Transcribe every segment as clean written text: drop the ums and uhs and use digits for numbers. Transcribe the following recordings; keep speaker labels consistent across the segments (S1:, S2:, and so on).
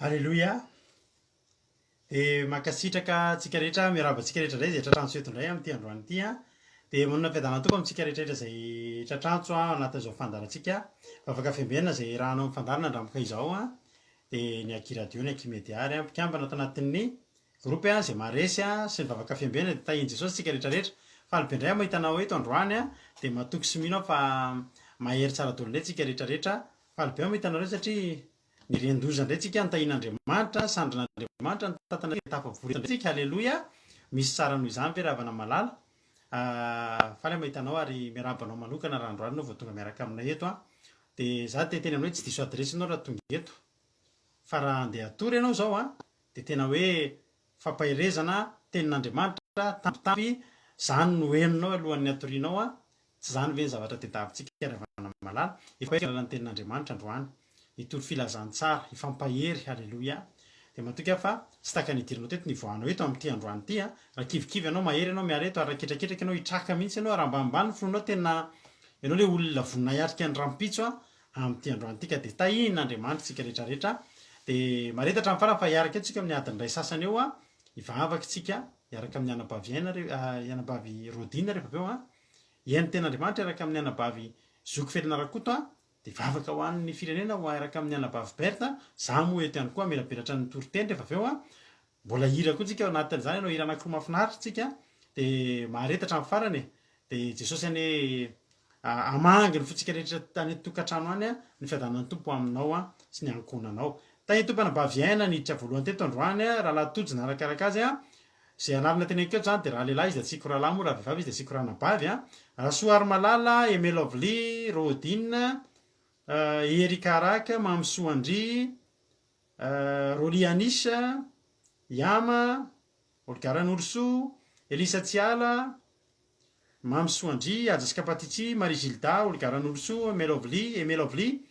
S1: Aleloia! Dia mankasitraka antsika rehetra, miarahaba antsika rehetra indray izay tratrantso eto indray amin'ity androany ity an. Dia manona fiadanana Tompo amintsika rehetra rehetra izay tratrantso an, anatin'izao fandaharantsika vavaka fiambenana izay iarahanao amin'ny fandaharana Andramoka izao an. Dia ny Aky Radio, ny Aky Media ary an, mpikambana ato anatin'ny groupe an, izay maharesy an, sy ny vavaka fiambenana dia tahian'i Jesosy isika rehetra rehetra. Faly be indray aho mahita anao eto androany an, dia matoky sy mino aho fa mahery tsara daholo indray tsika rehetra rehetra. Faly be aho mahita anareo satria Niren-doza indray tsika, nitahian'Andriamanitra, sandrin'Andriamanitra nitantana antsika, tafavory eto indray tsika, Aleloia! Misy tsara noho izany ve ry havana malala? Faly aho mahita anao ary miarahaba anao manokana raha androany ianao vao tonga miaraka aminay eto an! Dia za te hiteny aminao hoe tsy diso adiresy ianao raha tonga eto, fa raha handeha hatory ianao izao an, dia tena hoe fampaherezana, tenin'Andriamanitra, tambitamby, izany no henonao alohan'ny hatorianao an, Tsy izany ve ny zavatra tediavintsika ry havana malala? Hifampahery alalan'ny tenin'Andriamanitra androany. Hitory filazantsara, hifampahery, haleloia. Dia matoky aho fa tsy tahaka ny nidiranao teto ny hivoahanao eto amin'ity androany ity an. Raha kivikivy ianao, mahery ianao miala eto, ary raha ketraketraka ianao, hitraka mihitsy ianao, raha ambanimbany ny finoanao, tena ianao ilay olona vonona hiatrika ny rahampitso an, amin'ity androany ity. Ka dia tahian'Andriamanitra isika rehetra rehetra. Dia mahareta hatramin'ny farany fa hiaraka eto isika amin'ny adiny iray sasany eo an. Hivavaka isika, hiaraka amin'ny anabavy Aina, anabavy Rodina rehefa avy eo an. Hihaino teny Andriamanitra hiaraka amin'ny anabavy Zoky Felina Rakoto aho, dia vavaka ho an'ny firenena ho hiaraka amin'ny anabavy Berthe, za moa eto ihany koa hamelabelatra ny toriteny rehefa avy eo an, mbola hira koa tsika ao anatin'izany, hanao hira anankiroa mahafinaritra tsika, dia mahareta hatramin'ny farany e, dia Jesosy anie hamangy ny fontsika rehetra any an-tokantrano any an, ny fiadanan'ny Tompo ho aminao an, sy ny ankohonanao. Tahin'ny Tompo anabavy Aina niditra voalohany teto androany an, rahalahy Tojo narakaraka azy an, Izay anarana teneniko eto izany dia raha lehilahy izy dia asiako rahalahy moa raha vehivavy izy dia asiako ranabavy a. Rasoarimalala, Aimé Lovely, Rodine, Eric Araka, Mamisoa Andry, Rolly Anis, Yama, Olga Ranorosoa, Elisa Tsiala, Mamisoa Andry, Haja Skapatici, Marie Gilda, Olga Ranorosoa, Aimé Lovely, Aimé Lovely,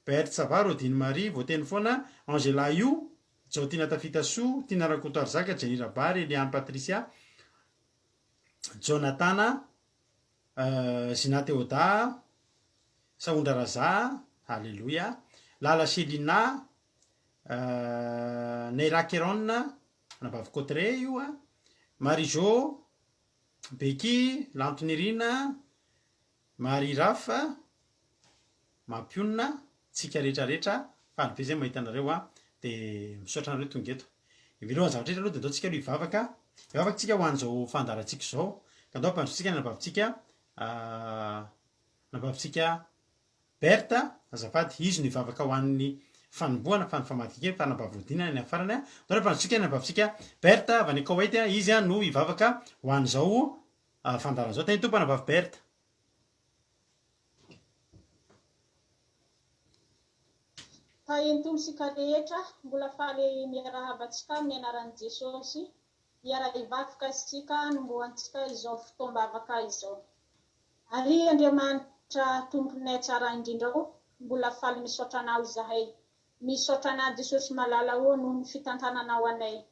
S1: Berthe Sava, Rodine Marie, voateny foana, Angela Io, Jao Tiana Tafitasoa, Tiana Rakotoarizaka, Jenny Rabary, Eliane Patricia, Jonatana, Zina Theoda, Sahondra Raza, Haleloia, Lala Chelina, Neira Keron, anabavy Cotteret io a, Marie Jo, Becky, Lantonirina, Marie Raf, Mampionona tsika rehetra rehetra, faly be zay mahita anareo a, de misaotra anareo tonga eto. Mialohan'ny zavatra rehetra aloha de ndao tsika aloha hivavaka, hivavaka tsika ho an'izao fandaharantsika izao, ka ndao ampandrosotsika ny anabavintsika anabavintsika Berthe, azafady, izy no hivavaka ho an'ny fanombohana fa ny famadika kely fa anabavy Rodina any amin'ny farany a, ndao ampandrosotsika ny anabavintsika Berthe avy any Koweït a, izy no hivavaka ho an'izao fandaharana izao. Tahin'ny Tompo anabavy Berthe.
S2: Tahin'ny Tompo isika rehetra, mbola faly miarahaba antsika amin'ny anaran'i Jesosy. Hiara-hivavaka isika hanombohantsika izao fotoam-bavaka izao. Ary Andriamanitra Tomponay tsara indrindra ô, mbola faly misaotra Anao izahay. Misaotra Anao Jesosy malala ô noho ny fitantananao anay.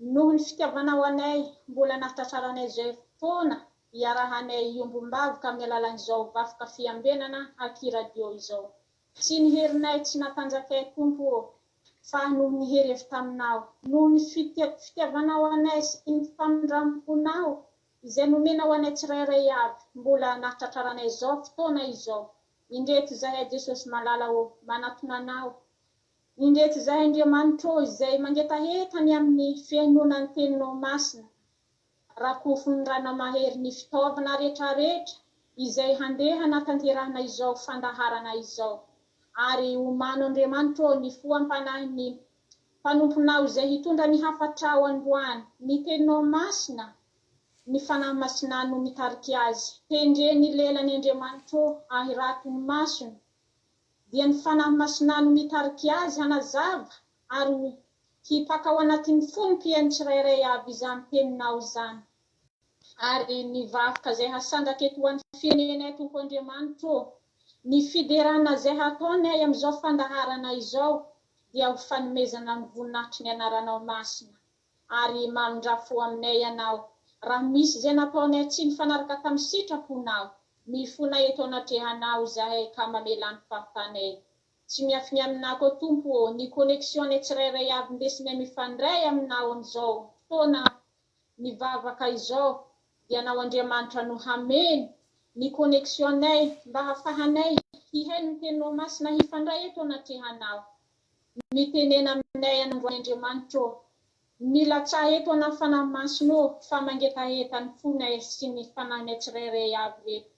S2: Noho ny fitiavanao anay, mbola nahatratraranay izay fotoana iarahanay hiombom-bavaka amin'ny alalan'izao vafoka fiambenana aky radio izao. Tsy ny herinay tsy natanjakay Tompo ô, fa noho ny hery avy taminao, noho ny fitiavanao anay sy ny famindram-ponao izay nomenao anay tsirairay avy, mbola nahatratraranay izao fotoana izao. Indreto izahay Jesosy malala ô, manatona Anao. Indreto izahay Andriamanitro ô, izay mangetaheta ny amin'ny fihainoana ny Teninao masina. Rakofin'ny Ranamahery ny fitaovana retraretra izay handeha hanatanterahana izao fandaharana izao. Ary omano Andriamanitro ô ny fo am-panahin'ny mpanomponao izay hitondra ny hafatrao androany, ny Teninao masina, ny Fanahy Masina no mitarika azy. Tendre ny lelany Andriamanitro ô, ahirato ny masony, dia ny Fanahy Masina no mitarika azy hanazava ary hipaka ao anatin'ny fon'ny mpihaino tsirairay avy izany teninao izany. Ary ny vavaka izay hasandratra eto ho an'ny firenenay Tompo Andriamanitro ô, ny fiderana izay hataonay amin'izao fandaharana izao dia ho fanomezana ny voninahitry ny anaranao masina. Ary mamindrà fo aminay Ianao raha misy izay nataonay tsy nifanaraka tamin'ny sitraponao. Mifona eto anatrehanao izahay ka mamelà ny fahotanay. Tsy miafigny aminà koa Tompo ô, ny connexion-nay tsirairay avy ndesinay mifandray aminao amin'izao fotoana ny vavaka izao dia Anao Andriamanitra no hameno ny connexion-nay mba hafahanay hihaino ny Teninao Masina hifandray eto anatrehanao. Mitenena aminay anandroany Andriamanitra ô. Milatsaha eto ana Fanahy Masina ô fa mangetaheta ny fonay sy ny fanahinay tsirairay avy reto.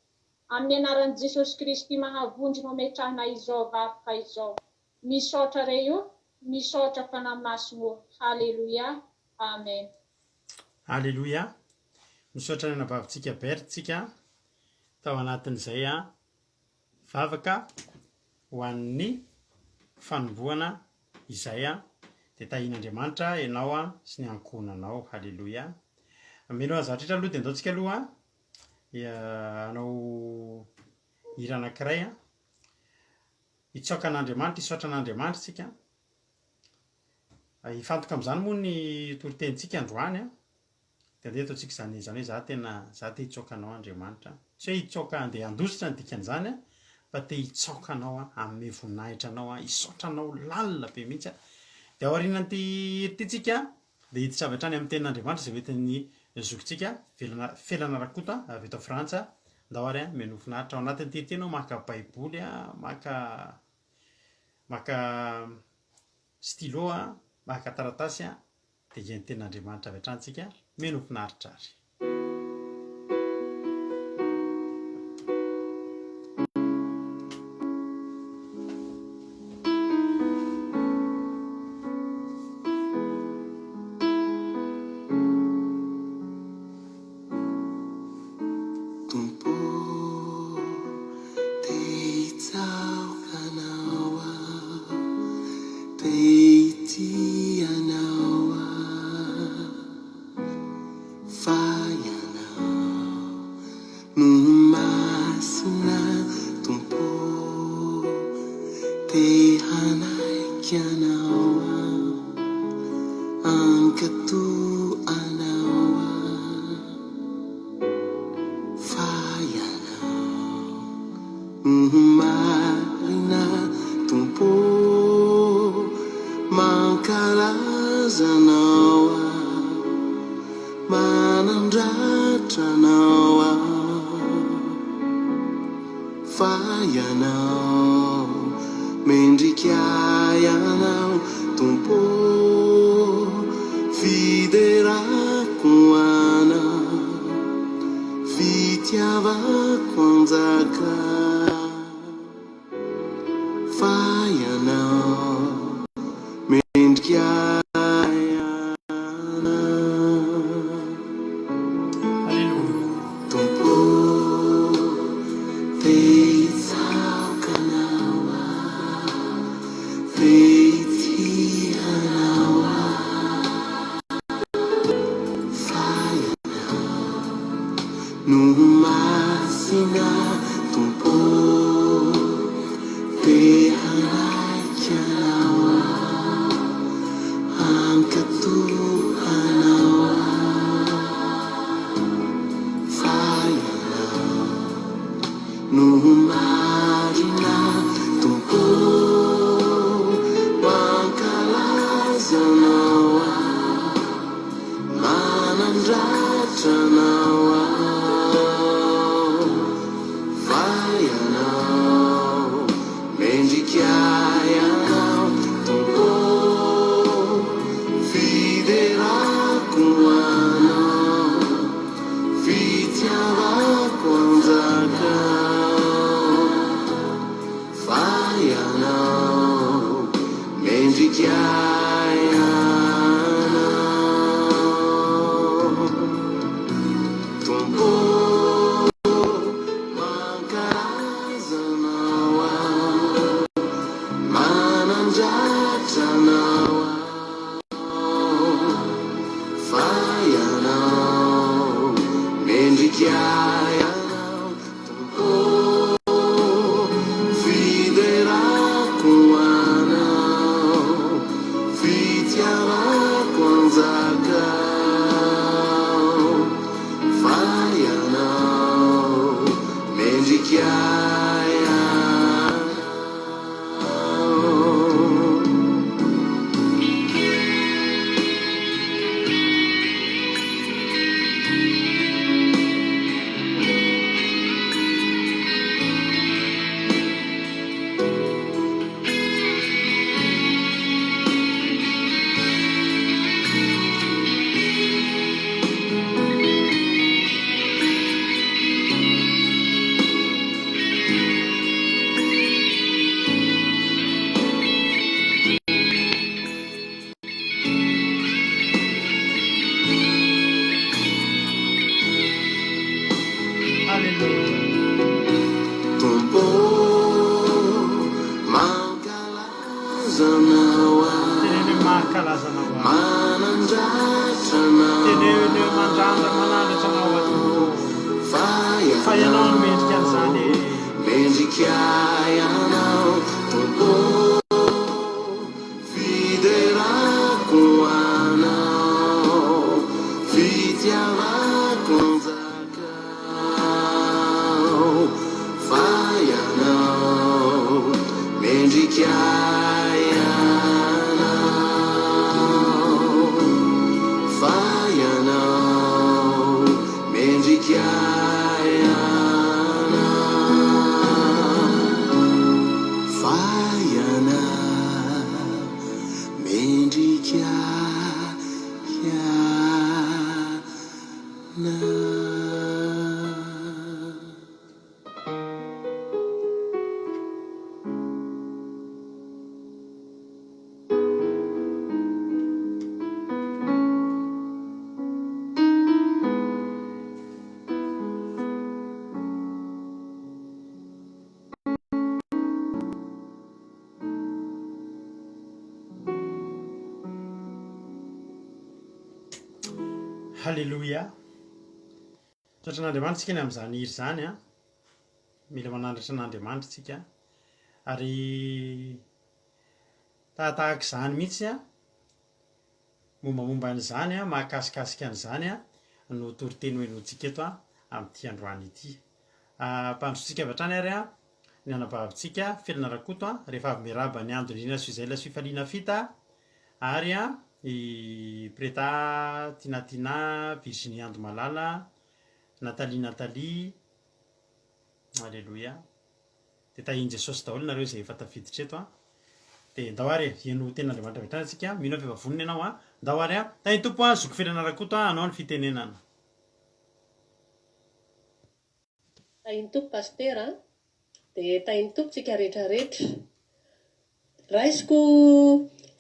S2: Amin'ny anaran'i Jesosy Kristy mahavonjy no ametrahana izao vavaka izao. Misaotra Ray o, misaotra Fanahy Masina o. Haleloia. Amen.
S1: Aleloia! Misaotra ny anabavintsika Berthe tsika tao anatin'izay vavaka ho an'ny fanombohana izay dia tahian'Andriamanitra ianao sy ny ankohonanao. Haleloia! Mialohan'ny zavatra rehetra aloha dia andao tsika aloha hanao hira anankiray hitsaoka an'Andriamanitra, hisaotra an'Andriamanitra isika. Hifantoka amin'izany moa ny toritenintsika androany an. Dia andeha ataontsika izany, izany hoe za tena, za te hitsaoka anao Andriamanitra. Tsy hoe hitsaoka andeha handositra ny dikan'izany an, fa te hitsaoka anao aho, hanome voninahitra anao aho, hisaotra anao lalina be mihitsy aho. Dia aorianan'ity hira ity tsika dia hiditra avy hatrany amin'ny tenin'Andriamanitra izay hoentin'ny zokintsika Velana, Felana Rakoto avy eto Frantsa. Ndao ary an, menoa finaritra. Ao anatin'ity hira ity ianao maka baiboly an, maka maka stylo an, maka taratasy an, dia hihaino tenin'Andriamanitra avy hatrany tsika. Menoa finaritra ary.
S3: Tompo ô, te hitsaoka Anao aho, te hitia Anao aho, fa Ianao no masina Tompo ô, te hanaiky Anao aho, hankatò Anao aho. Fa Ianao no marina Tompo ô, mankalaza Anao aho, manandratra Anao aho. Fa Ianao, mendrika Ianao Tompo ô, fiderako Anao, fitiavako anjaka. Fa Ianao, mendrika Ianao.
S1: Aleloia.
S3: Tompo ô, te hitsaoka Anao aho, te hitia Anao aho, fa Ianao no masina, Tompo ô, te hanaiky Anao aho, hankatò Anao aho. Fa Ianao no marina Tompo ô, mankalaza Anao aho, manandratra Anao aho. Fa Ianao, mendrika Ianao Tompo ô, fiderako Anao. Fitiavako anjaka fa ianao mendrika ianao Tompo mankalaza anao aho manandratra anao aho. Fa ianao, mendrika ianao Tompo ô, fiderako anao, anao aho.
S1: Teneno hoe mankalaza anao aho.
S3: Manandratra anao.
S1: Teneno hoe mandrandra manandratra anao aho Tompo ô.
S3: Fa
S1: Fa ianao no
S3: ianao
S1: mendrika an'izany e.
S3: mendrika ianao Tompo ô. Fiderako anao, fitiavako anjakao, fa ianao mendrika ianao, fa ianao mendrika ianao. Fa ianao mendrika ianao.
S1: Haleloia. Misaotra an'Andriamanitra isika ny amin'izany hira izany an. Mila manandratra an'Andriamanitra isika. Ary tahatahaka izany mihitsy an, mombamomba an'izany an, mahakasikasika an'izany an, no toriteny hohenointsika eto an, amin'ity androany ity. Ampandrosotsika avy hatrany ary an, ny anabavintsika Felina Rakoto an, rehefa avy miarahaba an'i Ando Indrindra Suzelle sy Fifaliana Fita ary an, i Preta Tinatina, Virginie Ando Malala, Nathalie Nathalie, Aleloia. Dia tahian'i Jesosy daholo nareo izay efa tafiditra eto an. Dia ndao ary e, heno tenin'Andriamanitra avy hatrany isika, mino aho fa efa vonona ianao an. Ndao ary an. Tahin'ny Tompo an, zoky Felana Rakoto an, anao ny fitenenana.
S4: Tahin'ny Tompo Pasitera a! Dia tahin'ny Tompo tsika rehetra rehetra. Raisiko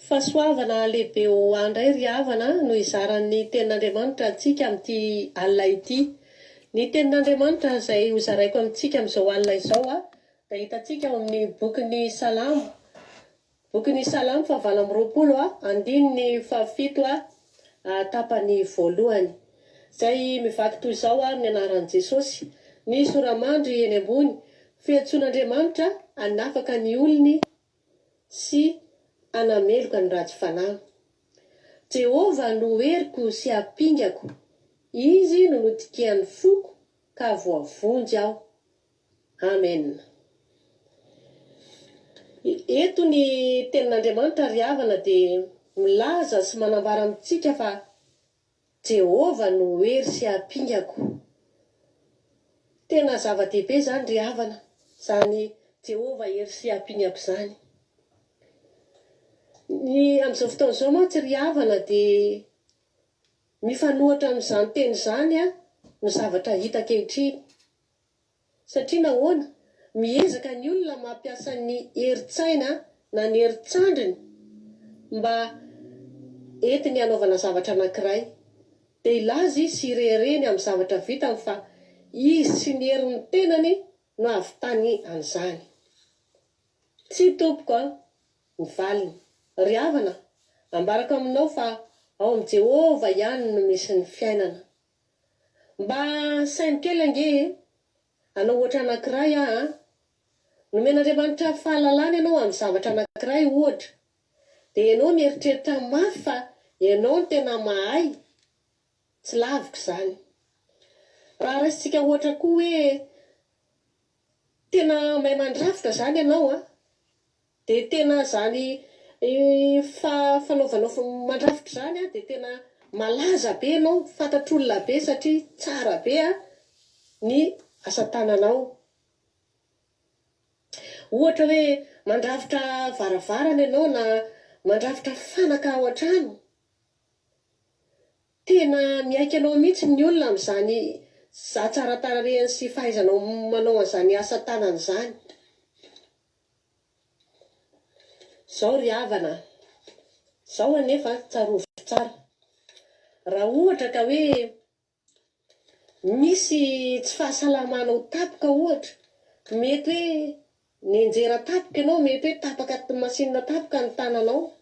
S4: fahasoavana lehibe ho ahy indray ry havana no hizaran'ny tenin'Andriamanitra antsika amin'ity alina ity. Ny tenin'Andriamanitra izay hozaraiko amintsika amin'izao alina izao dia hitantsika ao amin'ny bokin'ny Salamo Bokin'ny Salamo fahavalo amby 20 andininy fahafito tapany voalohany, izay mivaky toy izao amin'ny anaran'i Jesosy, Ny sora-mandry eny ambony, fiantsoan'Andriamanitra hanafaka ny olony sy hanameloka ny ratsy fanahy. Jehovah no heriko sy ampingako, Izy no notikian'ny foko ka voavonjy aho. Amen. Eto ny tenin'Andriamanitra ry havana dia milaza sy manambara amintsika fa Jehovah no hery sy ampingako. Tena zava-dehibe izany ry havana, izany Jehovah hery sy ampingako izany. Ny amin'izao fotoana izao mantsy ry havana dia mifanohitra amin'izany teny izany ny zavatra hita ankehitriny. Satria nahoana? Miezaka ny olona mampiasa ny herin-tsaina na ny herin-tsandriny mba entiny hanaovana zavatra anankiray. Dia hilaza izy sy hireharehany amin'ny zavatra vitany fa izy sy ny herin'ny tenany no hahavitany an'izany. Tsia tompoko a! Ny valiny. Ry havana, ambarako aminao fa ao amin'i Jehovah ihany no misy ny fiainana. Mba saino kely ange e! Hanao ohatra anankiray aho an! Nomen'Andriamanitra fahalalana ianao amin'ny zavatra anankiray ohatra, dia ianao mieritreritra mafy fa ianao no tena mahay, tsy laviko izany. Raha raisintsika ohatra koa hoe tena mahay mandrafitra izany ianao an! Dia tena izany fanaovanao mandrafitra izany dia tena malaza be ianao, fantatr'olona be satria tsara be ny asa tananao. Ohatra hoe mandrafitra varavarana ianao na mandrafitra fanaka ao an-trano. Tena miaiky anao mihitsy ny olona amin'izany hatsaran-tarehiny sy fahaizanao manao an'izany asa tanana izany. Zao ry havana a! Zao anefa tsarovy tsara, raha ohatra ka hoe misy tsy fahasalamanao tampoka ohatra, mety hoe. Nianjera tampoka ianao, mety hoe tapaka masinina tampoka ny tananao,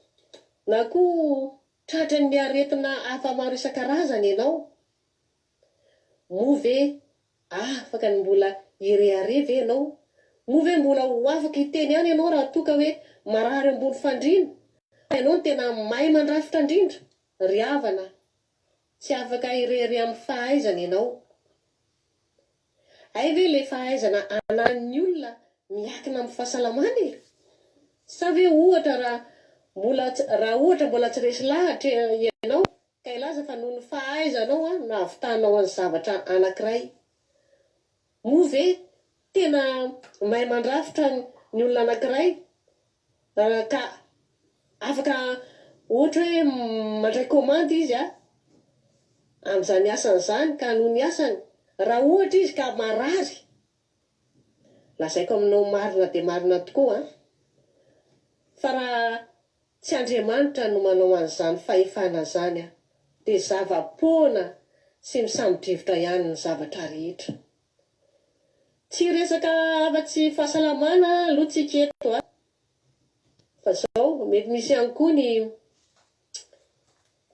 S4: na koa tratran'ny aretina hafa maro isan-karazany ianao. Moa ve afaka ny mbola hirehareha ve ianao? Moa ve mbola ho afaka hiteny ihany ianao raha toa ka hoe marary ambony fandriana fa ianao no tena mahay mandrafitra indrindra? Ry havana, tsy afaka hirehareha amin'ny fahaizana ianao. Hay ve ilay fahaizana ananan'ny olona miankina amin'ny fahasalamana e? Sa ve ohatra raha mbola raha ohatra mbola tsy resy lahatra ianao ka hilaza fa noho ny fahaizanao no nahavitanao an'ny zavatra anankiray? Moa ve tena mahay mandrafitra ny olona anankiray ka afaka ohatra hoe mandray commande izy amin'izany asany izany ka noho ny asany, raha ohatra izy ka marary, lazaiko aminao marina dia marina tokoa an, fa raha tsy Andriamanitra no manao an'izany fahefana izany an, dia zava-poana sy misambo-drivotra ihany ny zavatra rehetra. Tsy hiresaka afa-tsy fahasalamana aloha tsika eto a! Fa zao, mety misy ihany koa ny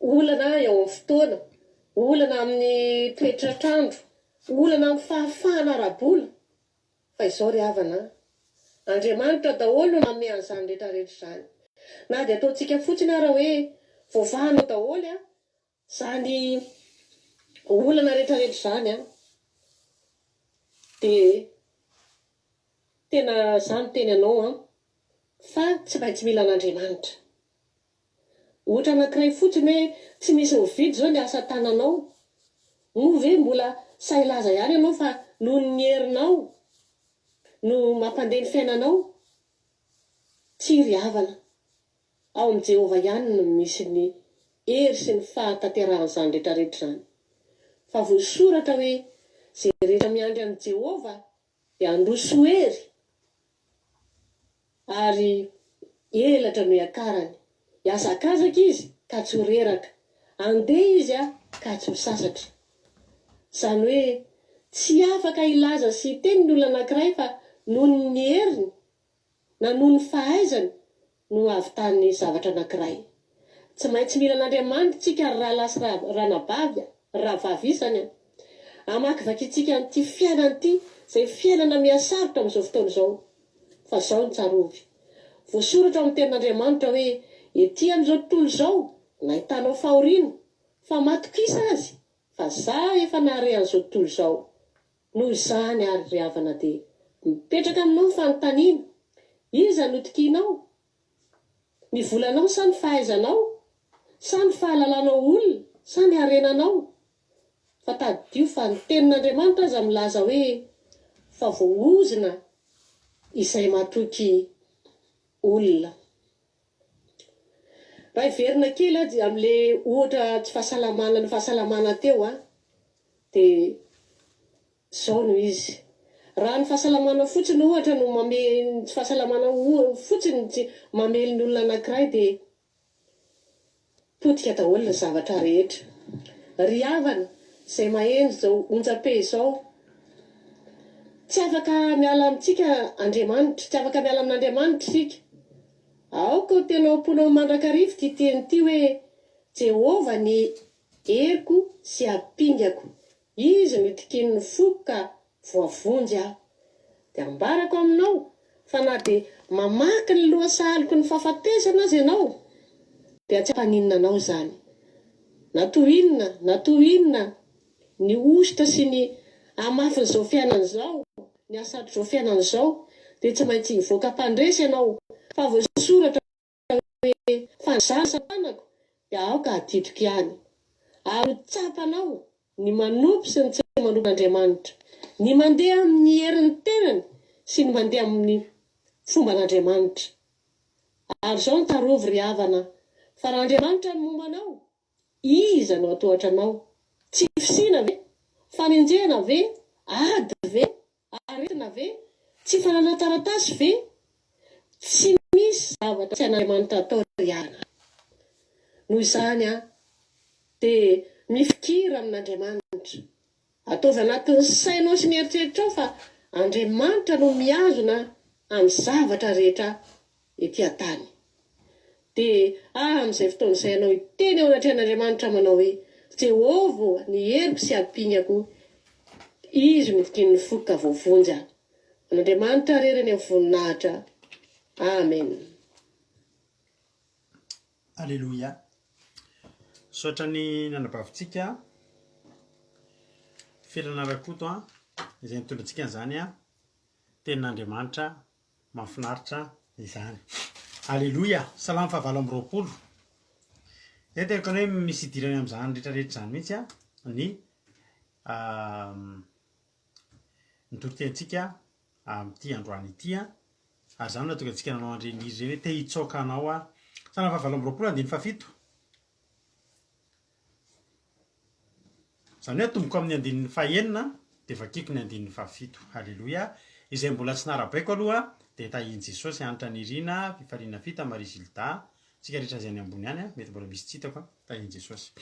S4: olana eo amin'ny fotoana, olana amin'ny toetratr'andro, olana amin'ny fahafahana ara-bola. Fa izao ry havana a! Andriamanitra daholo no nanome an'izany rehetra rehetra izany. Na dia ataontsika fotsiny ara hoe voavahanao daholo a! Izany olana rehetra rehetra izany an, dia tena za miteny anao an, fa tsy maintsy mila an'Andriamanitra. Ohatra anankiray fotsiny hoe tsy misy mividy izao ny asa tananao, moa ve mbola sahy hilaza ihany ianao fa noho ny herinao no mampandeha ny fiainanao? Tsia ry havana. Ao amin'i Jehovah ihany no misy ny hery sy ny fahatanterahan'izany rehetrarehetra izany. Fa voasoratra hoe, Izay rehetra miandry an'i Jehovah dia handroso hery, ary elatra no hiakarany. Hihazakazaka izy ka tsy ho reraka, handeha izy ka tsy ho sasatra. Izany hoe, tsy afaka hilaza sy hiteny ny olona anankiray fa noho ny heriny na noho ny fahaizany no hahavitany zavatra anankiray. Tsy maintsy mila an'Andriamanitra isika ry rahalahy sy ranabavy a, ry rahavavy isany a. Hamakivakintsika an'ity fiainana ity, izay fiainana mihasarotra amin'izao fotoana izao. Fa izao no tsarovy. Voasoratra ao amin'ny Tenin'Andriamanitra hoe, Ety amin'izao tontolo izao, nahitanao fahoriana, fa matokisa Azy, fa Za efa nahare an'izao tontolo izao. Noho izany àry, ry havana, dia mipetraka aminao ny fanontaniana, Iza no tokianao? Ny volanao sa ny fahaizanao? Sa ny fahalalanao olona? Sa ny harenanao? Fa tadidio fa ny Tenin'Andriamanitra aza milaza hoe, Fa voaozona izay matoky olona. Raha hiverina kely aho amin'ilay ohatra tsy fahasalamana ny fahasalamana teo an, dia izao no izy. Raha ny fahasalamana fotsiny ohatra no mame ny tsy fahasalamana fotsiny tsy mamely ny olona anankiray dia potika daholo ny zavatra rehetra. Ry havana izay maheno izao onjam-pe izao, tsy afaka miala amintsika Andriamanitra, tsy afaka miala amin'Andriamanitra isika. Aoka ho tena ao am-ponao mandrakariva ity teny ity hoe, Jehovah ny heriko sy ampingako. Izy no itokian'ny foko ka voavonjy aho. Dia ambarako aminao fa na dia mamaky ny lohasahaloko ny fahafatesana aza ianao, dia tsy hampaninona anao izany. Na toy inona na toy inona ny hosotra sy ny hamafin'izao fiainana izao, ny hasarotr'izao fiainana izao, dia tsy maintsy hivoaka mpandresy ianao, fa voasoratra hoe, Fa ny zaza-tanako dia aoka hadidiko ihany. Ary ho tsapanao ny manompo sy ny tsy manompo an'Andriamanitra, ny mandeha amin'ny herin'ny tenany sy ny mandeha amin'ny fomban'Andriamanitra. Ary izao no tsarovy ry havana, fa raha Andriamanitra no momba anao, Iza no hatohatra anao? Tsy fisiana ve? Fanenjehana ve? Ady ve? Aretina ve? Tsy fananana taratasy ve? Tsy misy zavatra tsy hain'Andriamanitra atao ry havana. Noho izany dia mifikira amin'Andriamanitra. Ataovy anatin'ny sainao sy ny eritreritrao fa Andriamanitra no mihazona. amin'ny zavatra rehetra ety an-tany. Dia amin'izay fotoana izay ianao hiteny eo anatrehan'Andriamanitra manao hoe, Jehovah ô, ny heriko sy ampingako, Izy no tian'ny foko ka voavonjy aho. An'Andriamanitra irery anie ny voninahitra. Amen.
S1: Aleloia. Misaotra ny nanabavintsika Felana Rakoto a, izay nitondra antsika an'izany a, tenin'Andriamanitra mahafinaritra izany. Aleloia. Salamo fahavalo amby 20. Zay teniko anao hoe misy idirany amin'izany rehetrarehetra izany mihitsy a, ny ny toritenintsika amin'ity androany ity a. Ary izany no nahatonga antsika nanao an'ireny hira ireny hoe te hitsaoka anao aho. Salamo fahavalo amby 20 andininy fahafito. Izany hoe atomboko amin'ny andininy fahenina dia vakiko ny andininy fahafito. Haleloia. Izay mbola tsy narabaiko aloha dia tahian'i Jesosy Hanitra Nirina, Fifaliana Fita, Marie Gilda, tsika rehetra izay any ambony any, mety mbola misy tsy hitako, tahian'i Jesosy.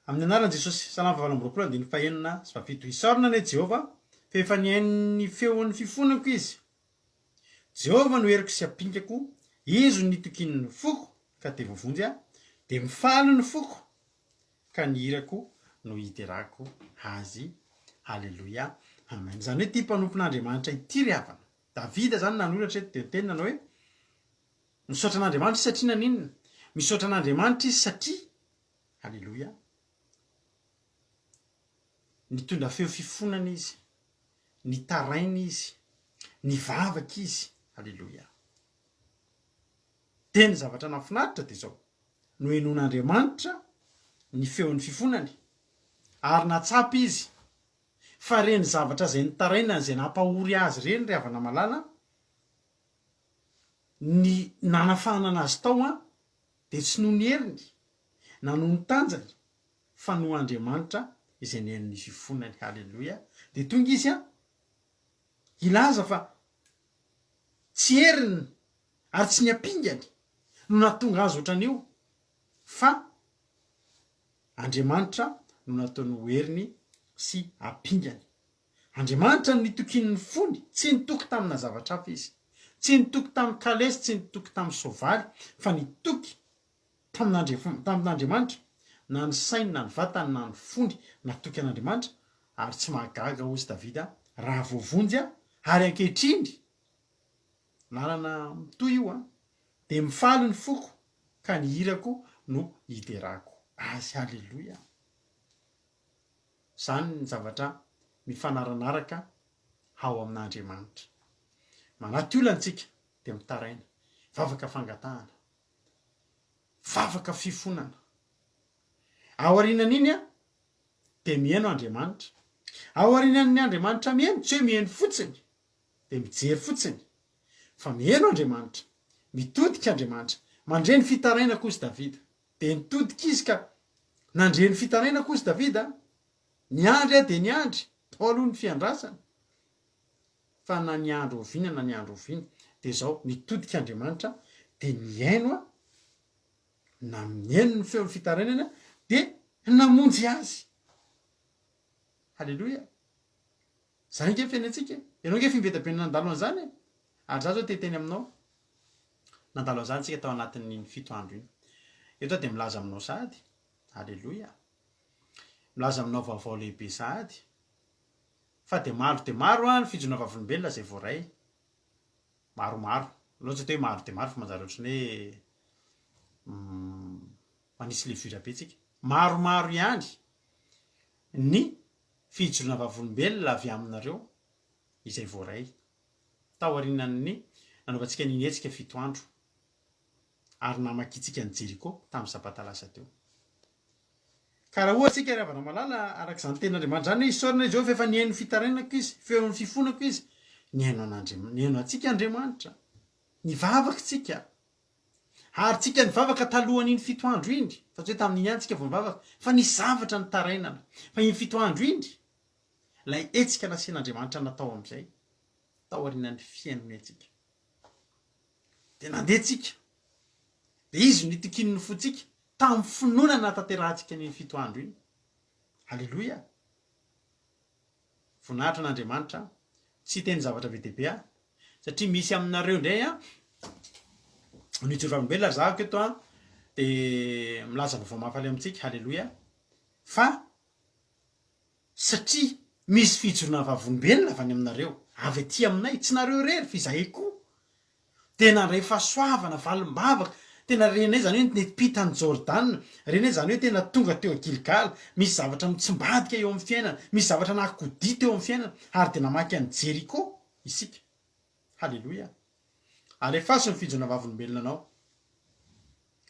S1: Amin'ny anaran'i Jesosy. Salamo fahavalo amby 20 andininy fahenina sy fahafito. Isaorana anie Jehovah, fa efa nihaino ny feon'ny fifonako Izy. Jehovah no heriko sy ampingako, Izy no nitokian'ny foko, ka dia voavonjy aho. Dia mifaly ny foko, ka ny hirako no hiderako Azy. Haleloia. Amen. Izany hoe ity mpanompon'Andriamanitra ity ry havana. Davida izany nanoratra eto dia niteny nanao hoe, Misaotra an'Andriamanitra izy satria naninona? Misaotra an'Andriamanitra izy satria, Aleloia, nitondra feo fifonana izy, nitaraina izy, nivavaka izy, Aleloia. Dia ny zavatra nahafinaritra dia izao, nohenoin'Andriamanitra ny feon'ny fifonany, ary nahatsapa izy fa ireny zavatra izay nitarainany, izay nampahory azy ireny ry havana malala, Ny nanafahanana azy tao an dia tsy noho ny heriny na noho ny tanjany fa noho Andriamanitra izay nihaino ny fifonany. Haleloia. Dia tonga izy an hilaza fa tsy heriny ary tsy ny ampingany no nahatonga azy ohatran'io fa Andriamanitra no nataony ho heriny sy ampingany. Andriamanitra no nitokiany ny fony, tsy nitoky tamina zavatra hafa izy. Tsy nitoky tamin'ny kalesy, tsy nitoky tamin'ny soavaly, fa nitoky tamin'Andriamanitra, na ny sainy, na ny vatany, na ny fony, natoky an'Andriamanitra, ary tsy mahagaga, hozy Davida, raha voavonjy aho, ary ankehitriny, lalana mitohy io an, dia mifaly ny foko, ka ny hirako no hiderako Azy. Haleloia! Izany ny zavatra mifanaranaraka ao amin'Andriamanitra. Manaty olana isika dia mitaraina. Vavaka fangatahana. Vavaka fifonana. Aorianan'iny dia mihaino Andriamanitra. Aorianan'ny Andriamanitra mihaino, tsy hoe mihaino fotsiny, dia mijery fotsiny, fa mihaino Andriamanitra, mitodika Andriamanitra, mandre ny fitarainako hozy Davida. Dia nitodika izy ka nandre ny fitarainako, hozy Davida, Niandry aho dia niandry, tao aloha ny fiandrasana, fa na niandry oviana na niandry oviana, dia izao, nitodika Andriamanitra, dia nihaino aho, na nihaino ny feon'ny fitarainany aho, dia namonjy azy. Haleloia! Izany ange ny fiainantsika e! Ianao ange efa imbetabe nandalo an'izany e! Ary izaho izao te hiteny aminao, Nandalo an'izany isika tao anatin'iny fito andro iny. Eto aho dia milaza aminao sahady, Aleloia, milaza aminao vaovao lehibe sahady, fa dia maro dia maro ny fijoroana vavolombelona izay voaray. Maromaro. Aleo tsy atao hoe maro dia maro fa manjary ohatran'ny hoe manisy levure be tsika. Maromaro ihany ny fijoroana vavolombelona avy aminareo izay voaray. taorianan'ny nanaovantsika an'iny hetsika fito andro ary namakiantsika an'i Jeriko tamin'ny Sabata lasa teo. Ka raha ohatra isika ry havana malala, araka izany tenin'Andriamanitra izany hoe isaorana i Jehovah fa efa nihaino ny fitarainako Izy, feon'ny fifonako Izy, nihaino an'Andriamanitra, nihaino antsika Andriamanitra, nivavaka isika, ary tsika nivavaka talohan'iny fito andro iny, fa tsy hoe tamin'iny ihany tsika vao nivavaka, fa nisy zavatra nitarainana, fa iny fito andro iny, Ilay hetsika nasian'Andriamanitra natao amin'izay, taorianan'ny fihainoany antsika. Dia nandeha tsika. Dia Izy no nitokiany ny fontsika, tamin'ny finoana nahatanterahantsika an'iny fito andro iny. Aleloia! Voninahitra an'Andriamanitra. Tsy hiteny zavatra be dia be aho satria misy aminareo indray an, no hijoro vavolombelona ry zahako eto an, dia milaza vaovao mahafaly amintsika, haleloia, fa satria misy fijoroana vavolombelona avy any aminareo, avy aty aminay, tsy nareo irery fa izahay koa, dia nandray fahasoavana, valim-bavaka, tena renay izany hoe niampita an'i Jordana, renay izany hoe tena tonga teo Gilgala, misy zavatra mitsimbadika eo amin'ny fiainana, misy zavatra nakodia teo amin'ny fiainana, ary dia namaky an'i Jeriko isika. Haleloia. Alefaso ny fijona vavolombelona anao.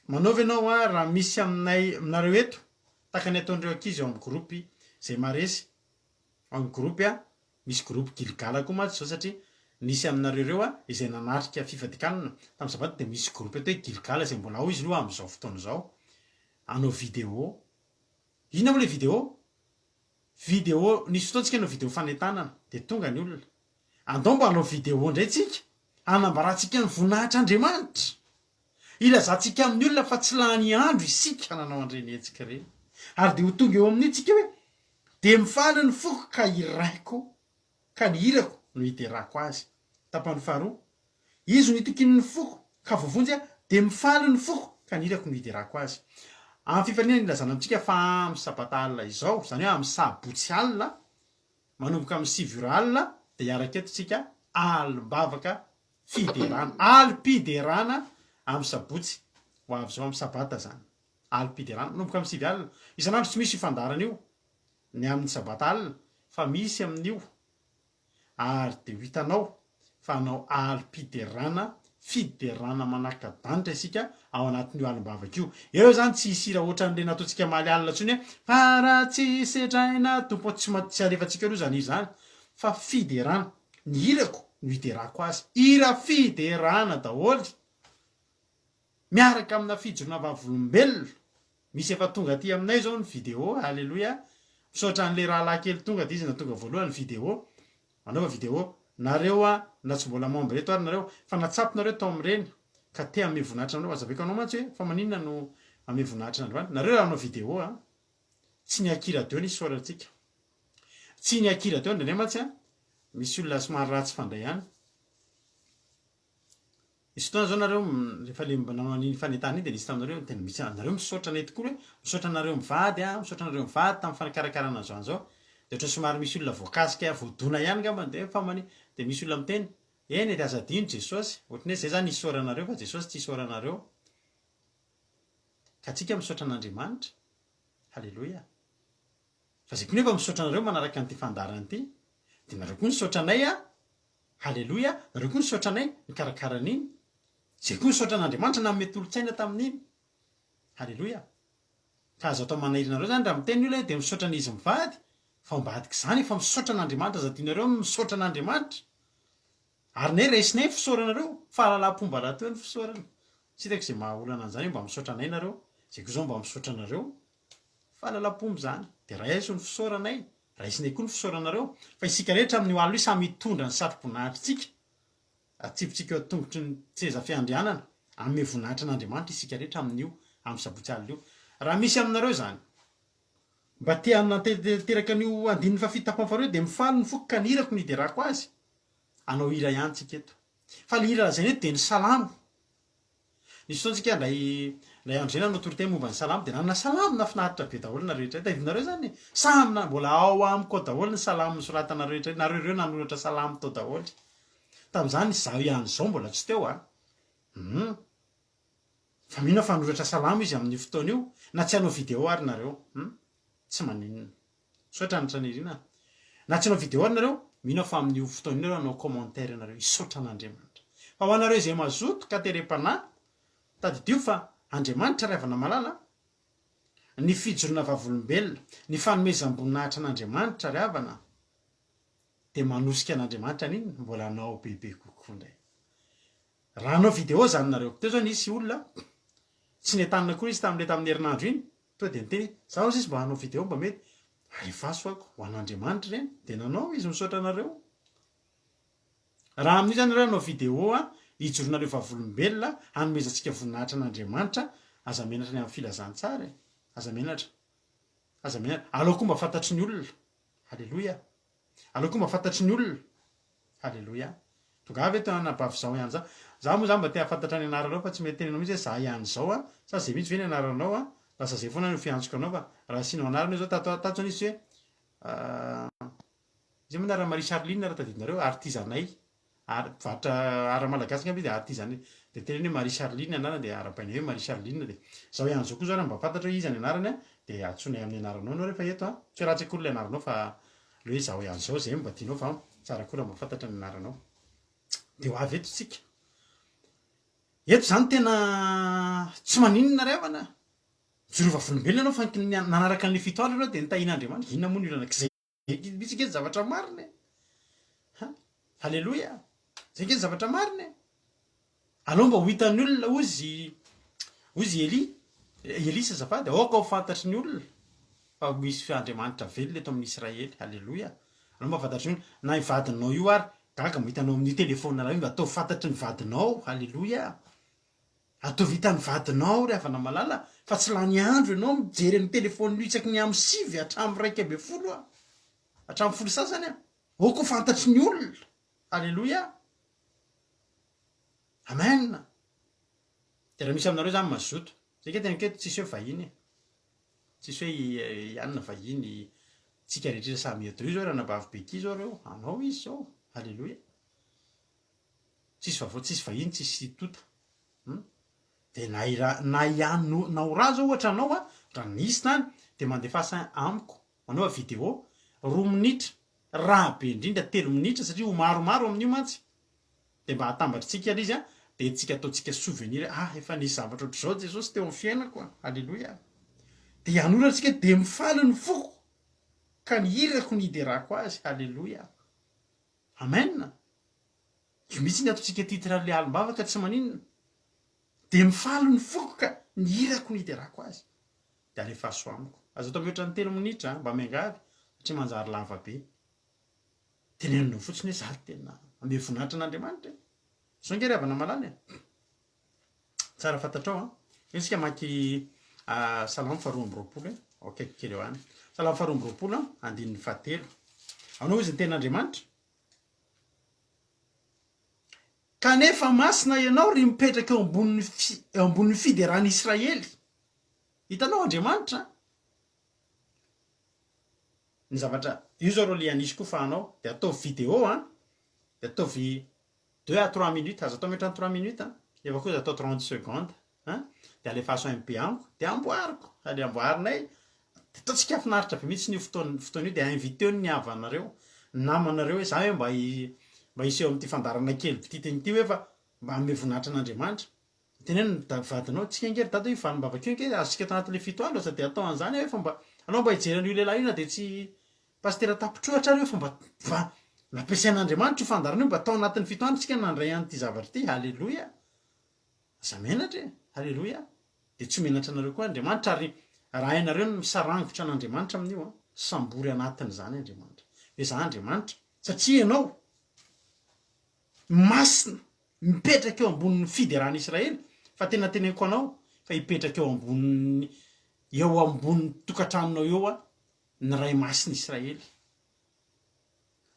S1: Manaova ianao an, raha misy aminay, aminareo eto, tahaka ny ataon'ireo ankizy ao amin'ny groupe izay maharesy, ao amin'ny groupe an, Misy groupe Gilgala koa mantsy izao satria nisy aminareo ireo izay nanatrika fifadikanana tamin'ny sabata dia misy groupe atao hoe Gilgala izay mbola ao izy aloha amin'izao fotoana izao hanao vidéo. Inona moa ilay vidéo? Vidéo, nisy fotoana tsika hanao vidéo fanentanana dia tonga ny olona. Andao mba hanao vidéo indray tsika hanambarantsika ny voninahitr'Andriamanitra. Ilazantsika amin'ny olona fa tsy lany andro isika nanao an'ireny hetsika ireny. Ary dia ho tonga eo amin'io tsika hoe, Dia mifaly ny foko ka hiraiko, ka ny hirako no hiderako azy. Tapany faharoa, Izy no itokian'ny foko, ka voavonjy aho, dia mifaly ny foko, ka ny hirako no hiderako azy. Amin'ny fifaliana no ilazana amintsika fa amin'ny sabata alina izao, izany hoe amin'ny sabotsy alina, manomboka amin'ny sivy ora alina, dia hiaraka eto isika alim-bavaka fiderana, alim-piderana amin'ny sabotsy ho avy izao, amin'ny sabata izany. Alim-piderana, manomboka amin'ny sivy alina. Isan'andro tsy misy io fandaharana io, ny amin'ny sabata alina, fa misy amin'io. Ary dia ho hitanao fa hanao alim-piderana, fiderana manaka-danitra isika ao anatin'io alim-bavaka io. Eo izany tsy hisy hira ohatran'ilay nataontsika omaly alina intsony hoe, Fa raha tsy sedraina Tompo, tsy tsy alefantsika aloha izany hira izany, fa fiderana. Ny hirako no hiderako azy. Hira fiderana daholo. Miaraka amina fijoroana vavolombelona. Misy efa tonga aty aminay izao ny vidéo. Alléluia. Misaotra an'ilay rahalahy kely tonga dia izy no tonga voalohany vidéo. Manaova vidéo. Nareo a, na tsy mbola membre eto ary nareo, fa natsapy nareo tao amin'ireny ka te hanome voninahitra anareo. Azavaiko anao mantsy hoe fa maninona no hanome voninahitra an'Andriamanitra. Nareo raha hanao vidéo a, tsy ny aky radio no isaorantsika. Tsy ny aky radio indraindray mantsy a, misy olona somary ratsy fandray ihany. Nisy fotoana zao nareo rehefa le mba nanao an'iny fanentanana iny de nisy taminareo tena misy anareo misaotra anay tokoa hoe misaotra anareo mivady a, misaotra anareo mivady tamin'ny fikarakarana an'izao an'izao. De ohatran'ny somary misy olona voakasika voadona ihany angambany de fa mani- de misy olona miteny, eny e de aza adino Jesosy, ohatran'ny hoe zay zany isaoranareo fa Jesosy tsy isaoranareo. Ka tsika misaotra an'Andriamanitra. Haleloia. Fa zay koa nefa misaotra anareo manaraka an'ity fandaharana ity, de nareo koa nisaotra anay a, Haleloia, nareo koa nisaotra anay nikarakara an'iny, zay koa nisaotra an'Andriamanitra nanome tolo-tsaina tamin'iny. Haleloia. Ka aza atao manahirana anareo zany raha miteny ny olona hoe de misaotra an'izy mivady, fa ao ambadik'izany efa misaotra an'Andriamanitra, aza adinonareo ny misaotra an'Andriamanitra. Ary nay raisinay ny fisaoranareo, fahalalam-pomba rahateo ny fisaorana. Tsy hitako izay maha olana an'izany hoe mba misaotra anay nareo, zay koa zao mba misaotra anareo. Fahalalam-pomba izany. Dia raiso ny fisaoranay, raisinay koa ny fisaoranareo, fa isika rehetra amin'io alina io samy hitondra ny satroboninahitrintsika, atsipitsika eo an-tongotry ny seza fiandrianana, hanome voninahitra an'Andriamanitra isika rehetra amin'io, amin'ny sabotsy alina io. Raha misy aminareo izany, mba te hanatanteraka an'io andininy fahafito tapany faharoa io, dia mifaly ny foko ka ny hirako no hiderako azy. Hanao hira ihany tsika eto. Fa ilay hira lazaina eto dia ny salamo. Nisy fotoana tsika indray indray andro izay nanao toriteny momba ny salamo dia nanana salamo nahafinaritra be daholo nareo rehetra. Tadidinareo izany e? Samy na mbola ao amiko ao daholo ny salamo nosoratanareo rehetra. Nareo ireo nanoratra salamo tao daholo. Tamin'izany izaho ihany izao mbola tsy teo an. Hum. Fa mino aho fa hanoratra salamo izy amin'io fotoana io na tsy hanao vidéo ary nareo. Hum. Tsy maninona. Misaotra Hanitra Nirina a. Na tsy hanao vidéo ary nareo, mino aho fa amin'io fotoana io nareo hanao commentaire nareo hisaotra an'Andriamanitra. Fa ho anareo izay mazoto ka terem-panahy, tadidio fa Andriamanitra ry havana malala a, ny fijoroana vavolombelona, ny fanomezam-boninahitra an'Andriamanitra ry havana dia manosika an'Andriamanitra haninona? Mbola hanao bebe kokoa indray. Raha hanao vidéo zany nareo, teo zao nisy olona tsy nentanina akory izy tamin'ilay tamin'ny herinandro iny, tonga dia niteny hoe za hozy izy mba hanao vidéo mba mety, alefaso ako, ho an'Andriamanitra ireny, dia nanao izy misaotra anareo. Raha amin'io zany nareo hanao vidéo a, hijoronareo vavolombelona, hanomezantsika voninahitra an'Andriamanitra, aza menatra ny amin'ny filazantsara e, aza menatra, aza menatra, aleo koa mba fantatry ny olona, aleloia, aleo koa mba fantatry ny olona. Haleloia. Tongava eto anabavy zao ihany za. Za moa zany mba te hahafantatra ny anaranao fa tsy mety tenenao mihitsy hoe za ihany zao a, sa zay mihitsy ve ny anaranao a, lasa zay foana no fiantsoko anao fa raha asianao anarana io zao tato tato zany izy hoe iza moa ny anaran'i Marie Charline raha tadidinareo, artisanay, ary mpivarotra art malagasy angamba izy dia artisanay, dia teneno hoe Marie Charline ny anarany dia arahabaina hoe Marie Charline dia zao ihany zao koa zao raha mba fantatra hoe iza ny anarany a, dia antsoinay amin'ny anaranao ianao rehefa eto a, tsy hoe ratsy akory ilay anaranao fa Le hoe izaho ihany izao zay no mba tianao fa tsara koa raha mba fantatra ny anaranao. De ho avy eto tsika. Eto zany tena tsy maninona ry havana. Mijoroa vavolombelona ianao fa nanaraka an'le fitoandro ianao de nitahian'Andriamanitra. Inona moa ny olana? K'zay mihitsy ange ny zavatra marina e. Ha? Aleloia. Zay ange ny zavatra marina e. Alao mba ho hitan'ny olona, hozy, hozy Elia, Elisa azafady, aoka ho fantatry ny olona fa misy Andriamanitra velona eto amin'ny Israely. Aleloia. Alao mba fantatry ny olona. Na ny vadinao io ary, gaga mahita anao amin'io telefaonina io, mba ataovy fantatry ny vadinao. Aleloia. Ataovy hitan'ny vadinao ry havana malala, fa tsy lany andro ianao mijery an'io telefaonina io isaky ny amin'ny sivy hatramin'ny 11 a. Hatramin'ny folo sasany a. Aoka ho fantatry ny olona. Aleloia. Amen! Dia raha misy aminareo zany mazoto, zay nge teneniko eto tsisy hoe vahiny e, tsisy hoe i anona vahiny, tsika rehetra samy eto, io zao ranabavy Becky zao reo, anao izy zao, aleloia, tsisy vaovao, tsisy vahiny, tsisy tota, hum, dia na i ra, na i ano, na ho ra zao ohatra anao a, raha nisy tany, dia mandefasa amiko, manaova video, roa minitra, raha be indrindra telo minitra satria ho maromaro amin'io mantsy, Dia mba atambatritsika ilay izy an, dia tsika ataontsika souvenir hoe ah efa nisy zavatra ohatr'izao Jesosy teo amin'ny fiainako an, aleloia. Dia hanoratra tsika dia mifaly ny foko ka ny hirako ny hiderako azy, aleloia. Amen. Io mihitsy ny ataontsika titre an'ilay alim-bavaka tsy maninona. Dia mifaly ny foko ka ny hirako ny hiderako azy. Dia alefaso amiko. Aza atao mihoatra ny telo minitra an, mba miangavy satria manjary lava be. Teneninao fotsiny hoe za tena ame voninahitra an'Andriamanitra e. Zao nge ry havana malala e. Tsara fantatrao an. Io tsika mamaky Salamo faharoa amby roapolo e. Ao akaiky kely eo any. Salamo faharoa amby roapolo an, andininy fahatelo. Anao izy ny tenin'Andriamanitra. Kanefa masina ianao ry mipetraka eo ambonin'ny eo ambonin'ny fideran'Israely. Hitanao Andriamanitra an. Ny zavatra, io zao rô le anisy koa fa anao de ataovy vidéo an, de ataovy deux à trois minutes, aza atao mihoatra ny trois minutes an, nefa koa aza atao 30 secondes an, de alefaso MP amiko de amboariko, ale amboarinay, de ataontsika finaritra be mihitsy io fotoana fotoana io de inviteo ny havanareo, ny namanareo hoe za hoe mba mba hiseho amin'ity fandaharana kely bititiny ity hoe fa mba hanome voninahitra an'Andriamanitra. Teneno ny da vadinao, tsika ange ry dada io valim-bavaka io ange azontsika ato anatin'ilay fito andro aza dia atao an'izany aho efa mba anao mba hijery an'io lehilahy io na dia tsy pasitera tapitr'ohatra ary io fa mba mba nampiasain'Andriamanitra io fandaharana io mba tao anatin'ny fito andro tsika nandray an'ity zavatra ity, haleloia, aza menatra e, haleloia, dia tsy ho menatra anareo koa Andriamanitra ary raha hainareo ny misarangotra an'Andriamanitra amin'io an, sambory anatin'izany Andriamanitra, hoe za Andriamanitra satria ianao masina mipetraka eo ambonin'ny fideran'i Israely, fa tena teneniko anao fa hipetraka eo ambonin'ny eo ambonin'ny tokantranonao eo a ny Ray Masin'i Israely.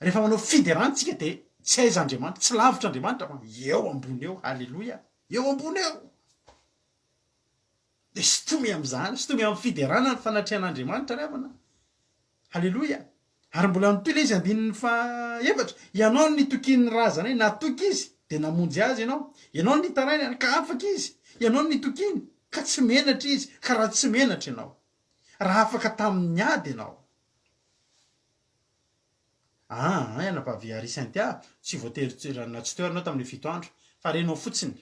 S1: Rehefa manao fiderana tsika dia tsy aiza Andriamanitra, tsy lavitra Andriamanitra fa eo ambony eo, haleloia, eo ambony eo. Dia sintomy amin'izany, sintomy amin'ny fiderana ny fanatrehan'Andriamanitra ry havana. Haleloia! Ary mbola mitohy ilay izy andininy faha-efatra, Ianao no nitokian'ny razanay, natoky izy, dia namonjy azy Ianao. Ianao no nitarainany, ka afaka izy. Ianao no nitokiany, ka tsy menatra izy, ka raha tsy menatra Ianao. Raha afaka tamin'ny ady Ianao. Aa, anabavy Harry Cynthia, tsy voatery tsy, na tsy teo ary ianao tamin'ilay fito andro, fa renao fotsiny.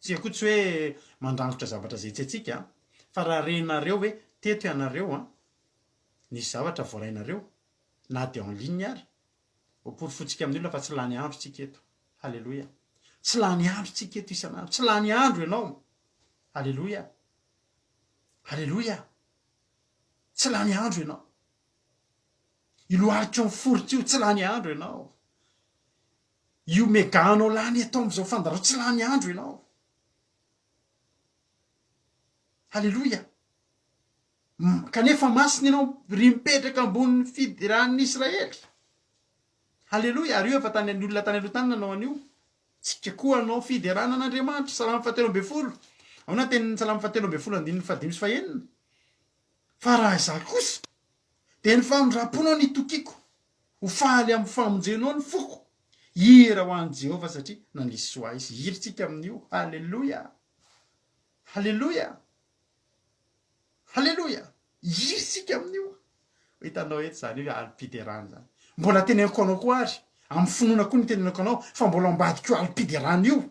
S1: Tsika koa tsy hoe mandrangotra zavatra izay tsy antsika, fa raha renareo hoe teto ianareo an, nisy zavatra voarainareo, na dia en ligne ary, ho porofointsika amin'ny olona fa tsy lany andro tsika eto. Haleloia. Tsy lany andro tsika eto isan'andro. Tsy lany andro ianao. Haleloia. Haleloia. Tsy lany andro ianao. Io loharitra miforitra io, tsy lany andro ianao. Io mega anao lany eto amin'izao fandarao, tsy lany andro ianao. Haleloia. Kanefa masina ianao ry mipetraka ambonin'ny fidiran'ny Israely. Haleloia! Ary io efa tany ny olona tany aloha tany nanao an'io. Tsika koa hanao fiderana an'Andriamanitra. Salamo fahatelo ambin'ny folo. Ahoana ny tenin'ny Salamo fahatelo ambin'ny folo andininy fahadimy sy fahenina? Fa raha izaho kosa, dia ny famindram-ponao no itokiako. Ho faly amin'ny famonjenao ny foko. Hira ho an'i Jehovah satria nanisy soa ahy izy. Hira tsika amin'io. Haleloia! Haleloia! Haleloia! Hira isika amin'io. Ho hitanao eto izany hoe alim-piderana izany. Mbola teneniko anao koa ary, amin'ny finoana koa no itenenako anao, fa mbola ao ambadik'io alim-piderana io.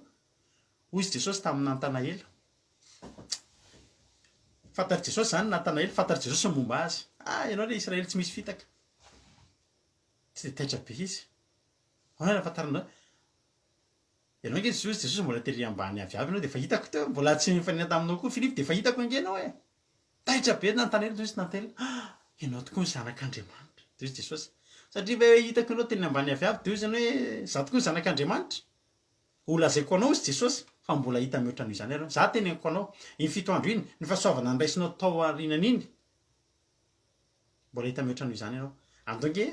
S1: Hoy izy Jesosy tamin'i Natanaela. Fantatr'i Jesosy izany Natanaela, fantatr'i Jesosy ny momba azy. Ah, ianao ilay Israely tsy misy fitaka. Tsy dia taitra be izy. Ahoana no ahafantarana Ianao ange Jesosy, Jesosy mbola tery ambany avy avy ianao dia efa hitako teo, mbola tsy nifanena taminao koa Filipo dia efa hitako ange ianao e. Taitra be Natanaela toy izy Natanaela, ah, ianao tokoa ny zanak'Andriamanitra. Toy izy Jesosy. Satria ve hoe hitako ianao teny ambany avy avy dia hoy izy ianao hoe izaho tokoa ny zanak'Andriamanitra. Ho lazaiko anao hozy Jesosy fa mbola hita mihoatra noho izany ary ianao. Izaho teneniko anao, iny fito andro iny, ny fahasoavana noraisinao tao aorianan'iny, Mbola hita mihoatra noho izany ianao. Andao ange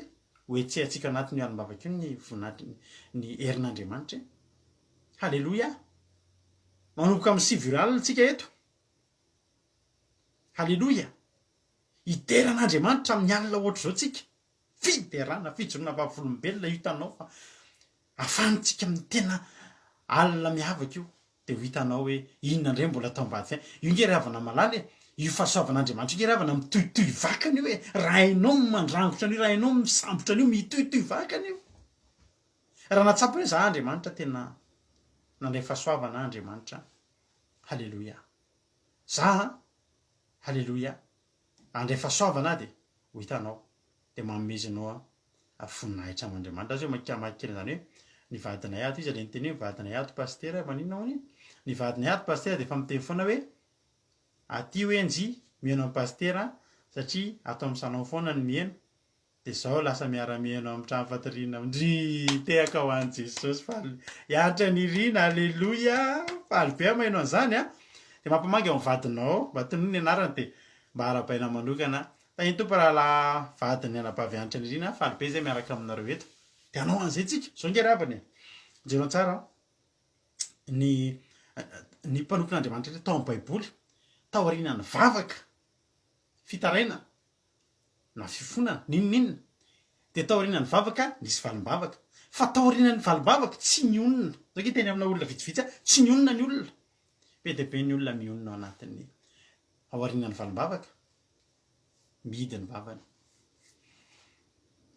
S1: ho hetsehantsika anatin'io alim-bavaka io ny voninahitry ny herin'Andriamanitra e. Haleloia! Manomboka amin'ny 9 ora alina tsika eto. Haleloia! Hidera an'Andriamanitra amin'ny alina ohatr'izao tsika. Fiderana, fijoroana vavolombelona io hitanao fa afanintsika amin'ny tena alina miavaka io. Dia ho hitanao hoe inona indray mbola atao ambadika any. Io nge ry havana malala e, io fahasoavan'Andriamanitra io nge ry havana mitohitohy vakana io e, raha hainao ny mandrangotra an'io, raha hainao ny misambotra an'io, mitohitohy vakana io. Raha nahatsapa hoe za Andriamanitra tena nandray fahasoavana aho Andriamanitra, haleloia. Za an, haleloia, handray fahasoavana aho dia ho hitanao, dia manome ianao voninahitra amin'Andriamanitra. Aza hoe maika kely an'izany hoe ny vadinay ato, iza ilay niteny hoe ny vadinay ato pasitera, maninona hono e? Ny vadinay ato pasitera dia efa miteny foana hoe aty hoe njy mihaino an'i pasitera satria ato amin'ny salon foana no miheno, dia izao lasa miara-miheno amin'ny trano fatoriana, ndrii, tehaka ho an'i Jesosy, faly hiaritra nirina, aleloia, faly be aho maheno an'izany an, dia mampamangy ao amin'ny vadinao, mba tonony ny anarany dia mba arahabaina manokana Tahin'ny Tompo rahalahy vadin'ny anabavy Hanitra Nirina, faly be zay miaraka aminareo eto. Dia hanao an'izay tsika. Zao nge ry havana e. Jereo tsara an. Ny ny mpanompon'Andriamanitra rehetra tao amin'ny Baiboly, taorian'ny vavaka, fitaraina, na fifonana, n'inon'inona, dia taorian'ny vavaka nisy valim-bavaka. Fa taorian'ny valim-bavaka tsy nionona. Zao nge teny amina olona vitsivitsy aho, tsy nionona ny olona. Be dia be ny olona mionona ao anatin'ny aorianan'ny valim-bavaka. Mihidy ny vavany.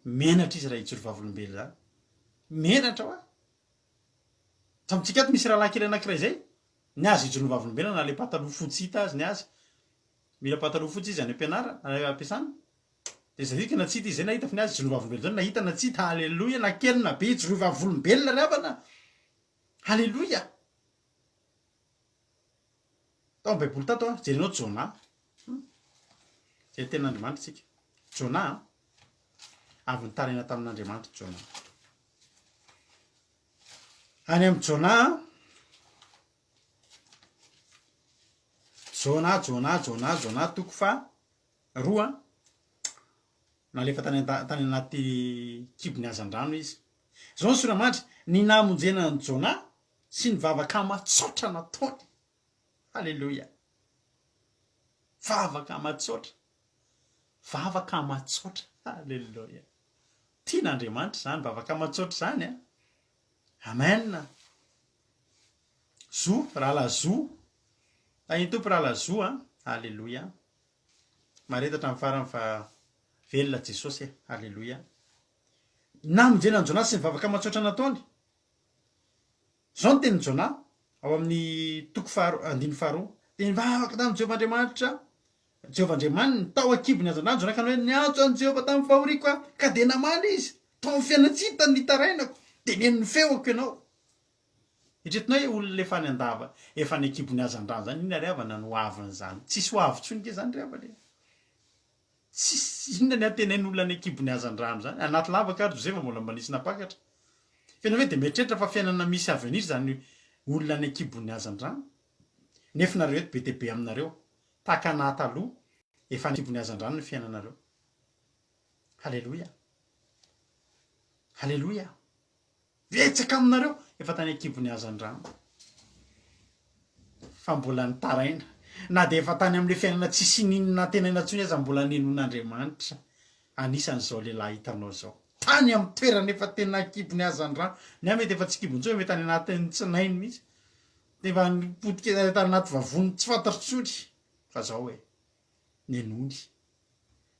S1: Menatra izy raha hijoro vavolombelona izany. Menatra hoa. Tamintsika ato misy rahalahy kely anankiray izay, ny azy hijoroany vavolombelona na ilay pataloha fotsy hita azy ny azy. Mila pataloha fotsy izy any am-pianarana, any am-piasana. Dia izay hita na tsy hita izy izay na hita fa ny azy hijoroany vavolombelona izany na hita na tsy hita. Haleloia, na kely na be hijoroy vavolombelona ry havana. Haleloia. Tao amin'ny Baiboly tato, jerenao Jona. Izay tenin'Andriamanitra isika. Jona, avy nitaraina tamin'Andriamanitra Jona. Any amin'i Jona, Jona, Jona, Jona, Jona, toko fa roa, nalefa tany tany anaty kibon'ny hazandrano izy. Izao ny sora-mandry, ny namonjena an'i Jona sy ny vavaka aman-tsaotra nataony. Haleloia! Vavaka aman-tsaotra. Vavaka aman-tsaotra. Haleloia! Tian'Andriamanitra izany vavaka aman-tsaotra izany an! Amen! Zo, rahalahy Zo. Tahin'ny Tompo rahalahy Zo an! Haleloia! Mahareta hatramin'ny farany fa velona Jesosy e! Haleloia! Namonjena an'i Jonasy sy ny vavaka aman-tsaotra nataony. Izao ny tenin'i Jonà ao amin'ny toko faharoa, andininy faharoa, Dia nivavaka tamin'i Jehovah Andriamanitra, Jehovah Andriamaniny, tao an-kibon'ny hazandrano Jonà ka nanao hoe, Niantso an'i Jehovah tamin'ny fahoriako aho, ka dia namaly Izy, tao amin'ny fiainan-tsy hita no nitarainako, dia nihaino ny feoko Ianao. Eritreretinao hoe olona efa any an-dava, efa any an-kibon'ny hazandrano izany, inona ry havana no hoavin'izany? Tsisy hoavy intsony ange izany ry havana e! Tsisy inona ny antenain'olona any an-kibon'ny hazandrano izany. Anaty lavaka ary Josefa mbola mba nisy nampakatra. Fa ianao ve dia mieritreritra fa fiainana misy avenir izany olona any an-kibon'ny hazandrano? Nefa nareo eto be dia be aminareo, tahaka anah taloha, efa any an-kibon'ny hazandrano ny fiainanareo. Haleloia! Aleloia! Betsaka aminareo efa tany an-kibon'ny hazandrano fa mbola nitaraina. Na dia efa tany amin'ilay fiainana tsisy n'inona antenaina intsony aza mbola ninoan'Andriamanitra. Anisan'izao lehilahy hitanao izao. Tany amin'ny toerana efa tena an-kibon'ny hazandrano. Ny ahy mety efa tsy kibony intsony, mety any anatin'ny tsinainy mihitsy. Efa nipotika tany anaty vavony tsy fantatro intsony. Fa zao e, nenoiny.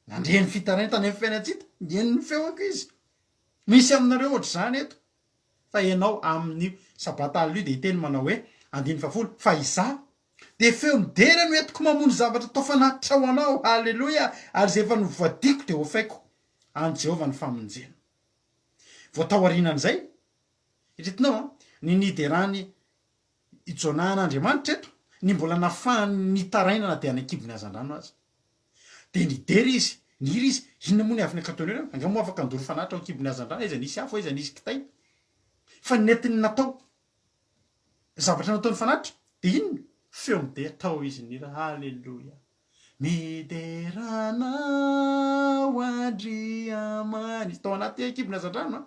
S1: Nandre ny fitaraina tany amin'ny fiainan-tsy hita, nihaino ny feoko izy. Misy aminareo ohatr'izany eto. Fa ianao amin'io Sabata alina io dia hiteny manao hoe, andininy fahafolo, fa izaho dia feo midera no entiko mamono zavatra atao fanatitra ho anao, haleloia, ary izay efa novoadiako dia hofaiko an'i Jehovah ny famonjena. Vao taorianan'izay, eritreretinao an, ny niderany I Jonah an'Andriamanitra eto, ny mbola nafahany nitaraina na dia any an-kibon'ny hazandrano aza. Dia nidera izy, nihira izy, inona moa ny avy nakataonareo ireo? Angaha moa afaka handoro fanatitra ao an-kibon'ny hazandrano? Aiza nisy afo, aiza nisy kitay? Fa ny nentiny natao, zavatra nataony fanatitra, dia inona? Feo midera, tao izy nihira, Haleloia! Midera Anao Andriamanitra. Tao anaty an-kibon'ny hazandrano an!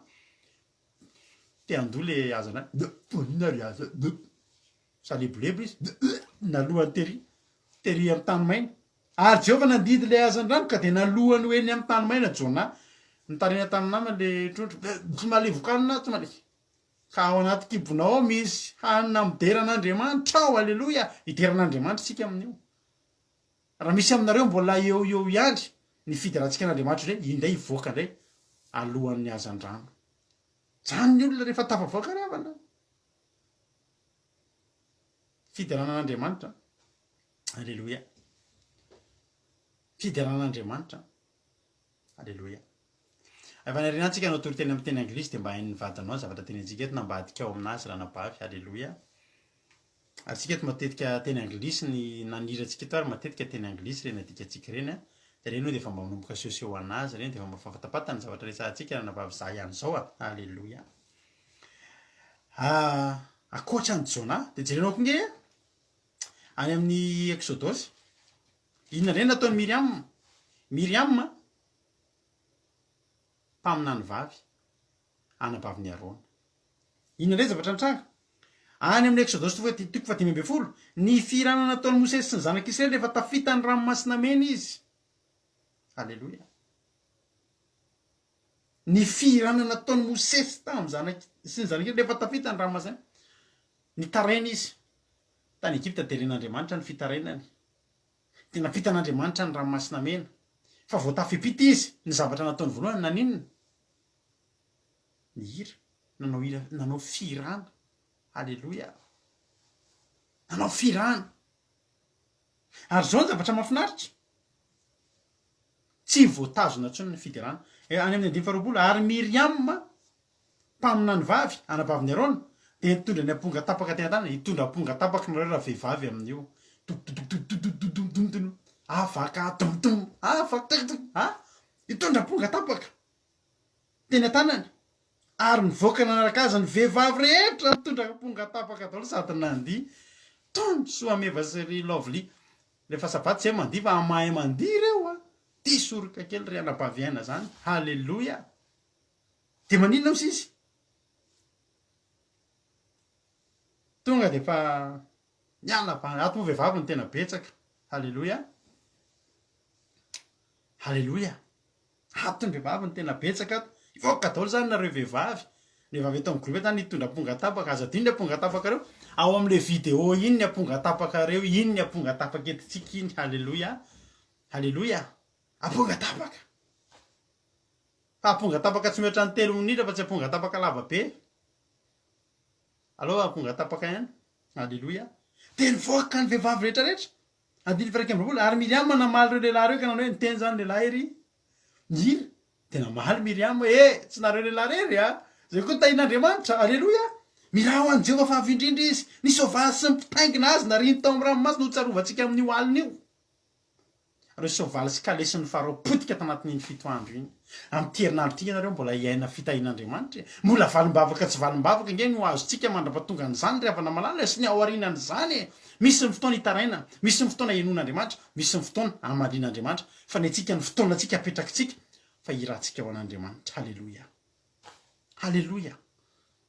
S1: Te handoa le hazana inona ry haza salebolebo izy nalohany tery tery amin'ny tany maina. Ary Jehovah nandidy ilay hazandrano ka dia nalohany ho eny amin'ny tany maina Jona. Nitaraina tamin'ny namany le trondro, tsy mahalevoka hanina aho, tsy mahalevoka. Ka ao anaty kibonao ao misy hanina midera an'Andriamanitra ao, aleloia! Hidera an'Andriamanitra isika amin'io. Raha misy aminareo mbola eo eo ihany ny fiderantsika an'Andriamanitra indray, iny indray hivoaka indray alohan'ny hazandrano. Zany ny olona rehefa tafavoaka ry havana. Fiderana an'Andriamanitra. Aleloia. Fiderana an'Andriamanitra. Aleloia. Efa nariana antsika hanao toriteny amin'ny teny anglisy dia mba hain'ny vadinao ny zavatra tenentsika eto na mba adikao aminazy ranabavy. Aleloia. Ary tsika eto matetika teny anglisy ny naniry antsika eto ary matetika teny anglisy ireny adikantsika ireny an, dia ireny hono dia efa mba manomboka asehoseho anazy ireny dia efa mba fantapantany ny zavatra resahantsika ranabavy za ihany izao a! Aleloia! Ah, ankoatra an'i Jonah dia jerenao koa nge any amin'ny Exodosy, inona indray no nataon'i Miriam? Miriam mpaminany vavy, anabavin'i Arona. Inona indray ny zavatra nitranga? Any amin'ny Eksodosy toko fahadimy ambin'ny folo, ny fihirana nataon'i Mosesy sy ny zanak'Israely rehefa tafita ny Ranomasina Mena izy. Aleloia. Ny fihirana nataon'i Mosesy tamin'ny zanak' sy ny zanak'Israely rehefa tafita ny Ranomasina Mena. Nitaraina izy. Tany Egypta dia ren'Andriamanitra ny fitarainany. Dia nampitan'Andriamanitra ny Ranomasina Mena. Fa vao tafipita izy, ny zavatra nataony voalohany naninona? Nihira, nanao hira, nanao fihirana. Aleloia. Nanao fihirana. Ary izao ny zavatra mahafinaritra. Tsy voatazona intsony ny fiderana. Eh, any amin'ny andininy faharoapolo, ary Miriama, mpaminany vavy, anabavin'i Arona, dia nitondra ny amponga tapaka teny an-tanany. Hitondra amponga tapaka nareo raha vehivavy amin'io. Dum dum afaka dum dum afaka dum dum ah hitondra amponga tapaka. teny an-tanany ary nivoaka nanaraka azy ny vehivavy rehetra nitondra amponga tapaka daholo sady nandihy Tony Soameva sy ry Lovely rehefa sabata tsy hay mandihy fa mahay mandihy ireo a! Ty soroka kely ry anabavy aina zany haleloia de maninona ozy izy tonga de efa miala ba ato moa vehivavy no tena betsaka haleloia haleloia Ato ny vehivavy no tena betsaka ato. Hivoaka daholo zany nareo vehivavy. Ny vehivavy eto amin'ny groupe eto zany hitondra ampongatapaka. Aza adino ny ampongatapaka reo. Ao amin'le vidéo iny ny ampongatapaka reo. Iny ny ampongatapaka entintsika iny. Haleloia. Haleloia. Ampongatapaka. Fa ampongatapaka tsy mihoatra ny telo minitra fa tsy ampongatapaka lava be. Aleo ampongatapaka ihany. Haleloia. Dia nivoaka ny vehivavy rehetra rehetra. Andininy faha-21, Ary Miriama namaly ireo lehilahy ireo ka nanao hoe, Niteny izany lehilahy ery nihira. Dia namaly Miriama hoe, E, tsy nareo lehilahy irery a! Izay koa tahin'Andriamanitra! Aleloia! Miraha ho an'i Jehovah fa avy indrindra izy. Ny soavaly sy ny mpitaingina azy nariany tao amin'ny ranomasina hotsarovantsika amin'io alina io. Ireo soavaly sy kalesin'i Farao potika tanatin'iny fito andro iny. Amin'ity herinandro ity ianareo mbola hiaina fitahian'Andriamanitra e! Mbola valim-bavaka tsy valim-bavaka ange no azontsika mandra-pahatongan'izany ry havana malala e, sy ny aorianan'izany e! Misy ny fotoana hitarainana, misy ny fotoana henoan'Andriamanitra, misy ny fotoana hamalian'Andriamanitra, fa ny antsika ny fotoanantsika apetrakitsika fa hirahantsika ho an'Andriamanitra. Haleloia! Haleloia.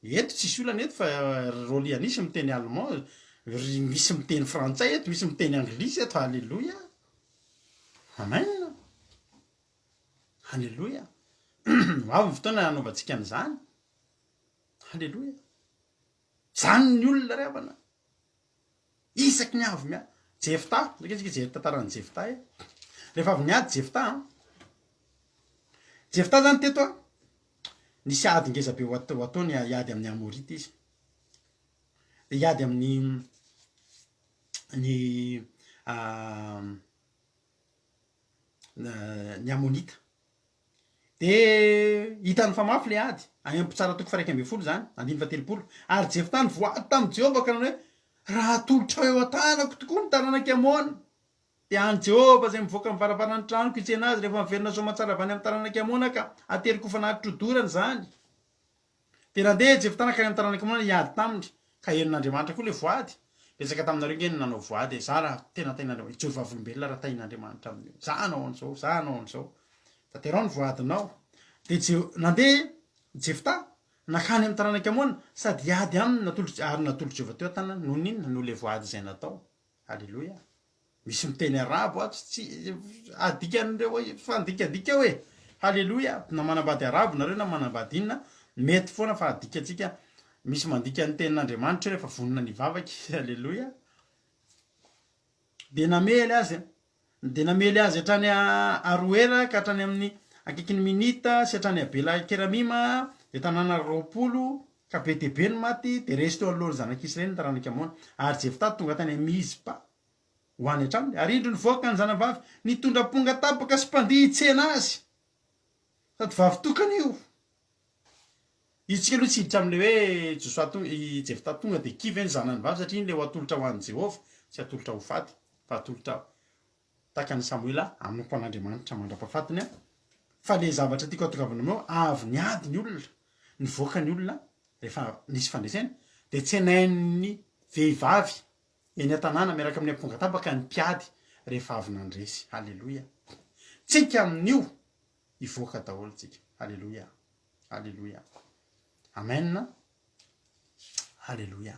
S1: Eto tsisy olana eto fa ry Rolly Anisy miteny allemand, ry misy miteny frantsay eto, misy miteny anglisy eto, haleloia. Amen. Haleloia. Ho avy ny fotoana hanaovantsika an'izany. Haleloia. Zany ny olona ry havana. Isaky ny avy miady. Jefta, ndao tsika hijery tantaran'i Jefta e. Rehefa avy niady Jefta an. Jefta zany teto an, nisy ady ngeza be ho ataony hiady amin'ny Amorita izy. Dia hiady amin'ny ny ny Amonita. Dia hitany fa mafy ilay ady, any amin'ny Mpitsara toko faha-11 izany, andininy faha-30. Ary Jeftà nivoady tamin'i Jehovah ka nanao hoe, Raha atolotrao eo an-tanako tokoa ny taranak'i Amona, dia an'i Jehovah izay mivoaka amin'ny varavaran'ny tranoko hitsena azy rehefa miverina soamantsara avy any amin'ny taranak'i Amona ka ateriko ho fanatitro hodorana izany. Dia nandeha i Jeftà nankany amin'ny taranak'i Amona hiady taminy, ka henon'Andriamanitra koa ilay voady. Betsaka taminareo ange no nanao voady e, za raha tena tahin'Andriamanitra, hijoro vavolombelona raha tahin'Andriamanitra amin'io, za hanao an'izao, za hanao an'izao. Tanteraho ny voadinao. Dia Je, nandeha Jeftà nankany amin'ny taranak'i Amona, sady hiady aminy, natolotr, ary natolotr'i Jehovah teo an-tanany, noho ny inona? Noho ilay voady izay natao. Aleloia. Misy miteny arabo ato, tsy adikan'ireo hoe fandikandika eo e! Haleloia! Na manambady arabo nareo na manambady inona, mety foana fa adikantsika, misy mandika ny tenin'Andriamanitra eo rehefa vonona ny hivavaka izy, haleloia! Dia namely azy, dia namely azy hatrany Aroera ka hatrany amin'ny akaikin'i Minita sy hatrany Abela-keramima, dia tanàna 20, ka be dia be ny maty, dia resy teo anoloan'ny zanak'Israely ny taranak'i Amona. Ary Jeftà tonga tany Mizpa, ho any an-tranony, ary indro nivoaka ny zanavavy, nitondra amponga tapaka sy mpandihy hitsena azy. Sady vavy tokana io. Isika aloha tsy hiditra amin'ilay hoe Josoa tonga, i Jeftà tonga dia kivy hoe ny zanany vavy satria iny ilay ho atolotra ho an'i Jehovah, tsy atolotra ho faty, fa atolotra tahaka an'i Samoela hanompo an'Andriamanitra mandra-pahafatiny. Fa ilay zavatra tiako hatongavana aminao, avy niady ny olona, nivoaka ny olona rehefa nisy fandresena, dia tsenain'ny vehivavy Eny an-tanàna miaraka amin'ny ampongatabaka ny mpiady rehefa avy nandresy. Haleloia. Tsika amin'io hivoaka daholo tsika. Haleloia. Haleloia. Amen. Haleloia.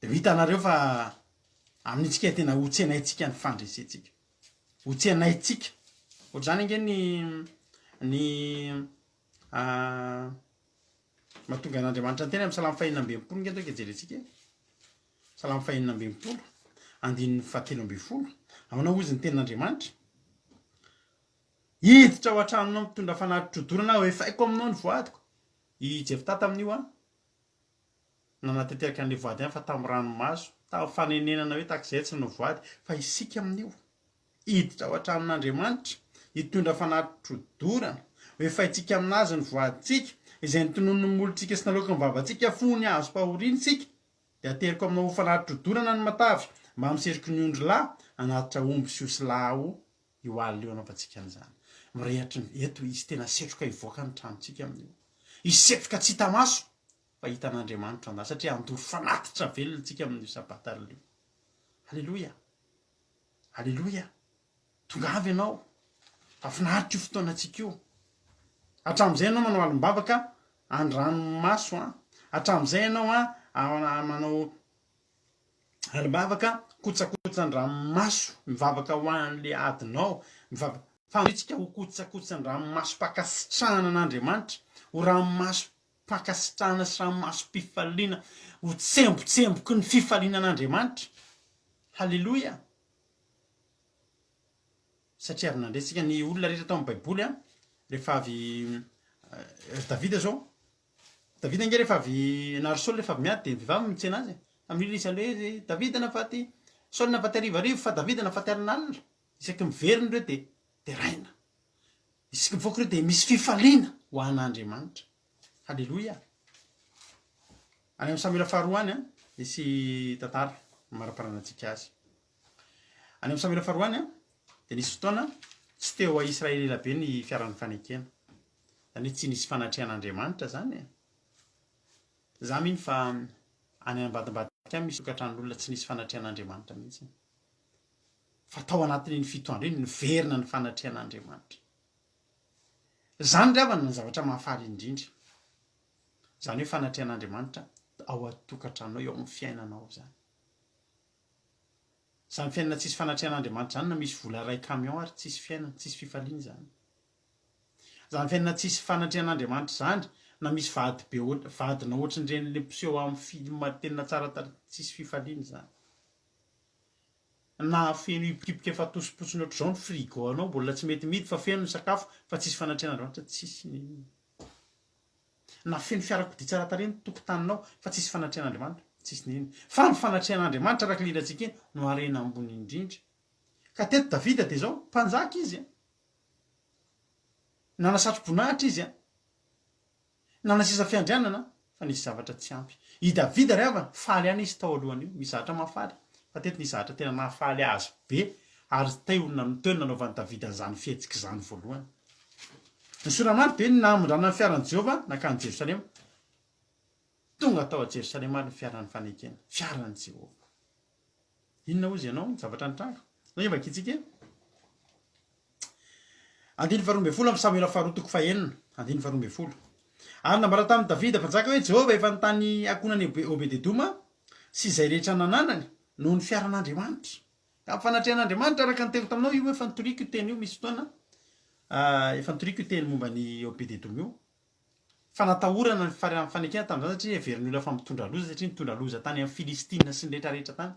S1: Dia ho hitanareo fa amin'io tsika tena ho tsenaintsika ny fandresentsika. Ho tsenaintsika. Ohatr'izany ange ny ny mahatonga an'Andriamanitra niteny amin'ny salamo fahenina amby 60 nge tonga jerentsika e. Salamo fahenina amby 60, andininy fahatelo ambin'ny folo. Ahoana hozy ny tenin'Andriamanitra? Hiditra ao an-tranonao mitondra fanatitro-dorana aho, efaiko aminao ny voadiko. I Jeftà tamin'io an, nanatanteraka an'ilay voady ihany fa tamin'ny ranomaso, tamin'ny fanenenana hoe tahaka izay tsy nanao voady, fa isika amin'io. Hiditra ao an-tranon'Andriamanitra, hitondra fanatitro-dorana, ho efaintsika amin'Azy ny voadintsika, izay notononin'ny molotsika sy naloaky ny vavantsika fony azom-pahoriana isika, dia ateriko aminao ho fanatitro-dorana ny matavy, mbamin'ny seriky ny ondrilahy, hanatitra omby sy osilahy aho io alina io hanaovantsika an'izany. Mirehitra ny, eto hisy tena setroka hivoaka ny tranontsika amin'io. Hisy setroka tsy hita maso, fa hitan'Andriamanitra an'izany, satria handoro fanatitra velona isika amin'io Sabata alina io. Aleloia! Aleloia! Tongava ianao. Fa finaritra io fotoanantsika io. Hatramin'izay ianao manao alim-bavaka an-dranomaso an. Hatramin'izay ianao an manao alim-bavaka kotsakotsan-dranomaso, mivavaka ho an'le adinao, mivavaka. Fa antsika ho kotsakotsan-dranomasom-pankasitrahana an'Andriamanitra, ho ranomasom-pankasitrahana sy ranomasom-pifaliana, ho tsembotsemboky ny fifaliana an'Andriamanitra. Haleloia! Satria avy nandre tsika ny olona rehetra tao amin'ny Baiboly an, rehefa avy ry Davida zao, Davida ange rehefa avy na ry Saoly rehefa avy miady dia ny vehivavy mitsena azy e. Tamin'io ilay izy hoe Davida nafaty, Saoly nafaty harivariva fa Davida nafaty alinalina. Isaky miverina ireo dia deraina. Isaky mivoaka ireo dia misy fifaliana ho an'Andriamanitra. Haleloia! Any amin'ny Samoela faharoa any an, misy tantara maraparanantsika azy. Any amin'ny Samoela faharoa any an, dia nisy fotoana tsy teo a Israely ela be ny fiaran'ny fanekena. Izany hoe tsy nisy fanatrehan'Andriamanitra izany e. Za mino fa any ambadimbadika any misy tokantranon'olona tsy nisy fanatrehan'Andriamanitra mihitsy. Fa tao anatin'iny fito andro iny niverina ny fanatrehan'Andriamanitra. Izany ry havana no zavatra mahafaly indrindra. Izany hoe fanatrehan'Andriamanitra ao an-tokantranonao, eo amin'ny fiainanao izany. Izany fiainana tsisy fanatrehan'Andriamanitra izany na misy vola iray camion ary tsisy fiainana, tsisy fifaliana izany. Izany fiainana tsisy fanatrehan'Andriamanitra izany na misy vady be vadina ohatrin'ireny le mpiseho amin'ny film tena tsara tarehy tsisy fifaliana izany. Na feno hipokipoka efa atosipotsiny ohatr'izao ny frigo anao mbola tsy mety mihidy fa feno ny sakafo fa tsisy fanatrehan'Andriamanitra tsisy n'inona. Na feno fiarakodia tsara tarehy ny tokotaninao fa tsisy fanatrehan'Andriamanitra, tsisy n'inona. Fa ny fanatrehan'Andriamanitra araka ilay hirantsika iny no harena ambony indrindra. Ka teto Davida dia izao, mpanjaka izy an! Nana satroboninahitra izy an! Nana seza fiandrianana fa nisy zavatra tsy ampy. I Davida ry havana, faly ihany izy tao alohan'io, misy zavatra mahafaly. Fa teto nisy zavatra tena nahafaly azy be ary teo no nanaovan'i Davida an'izany fihetsika izany voalohany. Ny sora-mandry dia ny namindrana ny fiaran'i Jehovah nankany Jerosalema. Tonga tao a Jerosalema ary ny fiaran'ny fanekena, fiaran'i Jehovah. Inona hozy ianao ny zavatra nitranga? Zao ny vakintsika e. Andininy faharoa ambin'ny folo amin'ny Samoela faharoa toko fahenina, andininy faharoa ambin'ny folo. Ary nambara tamin'i Davida mpanjaka hoe Jehovah efa nitany ankohonan'i Obed-edoma sy izay rehetra nananany noho ny fiaran'Andriamanitra. Amin'ny fanatrehan'Andriamanitra, araka ny teniko taminao, io efa nitoriako io teny io misy fotoana, efa nitoriako io teny momba ny Obed-edom io, fa natahorana ny fanekena tamin'izany satria heverin'ny olona fa mitondra loza satria nitondra loza tany amin'ny Filistina sy ny rehetra rehetra tany.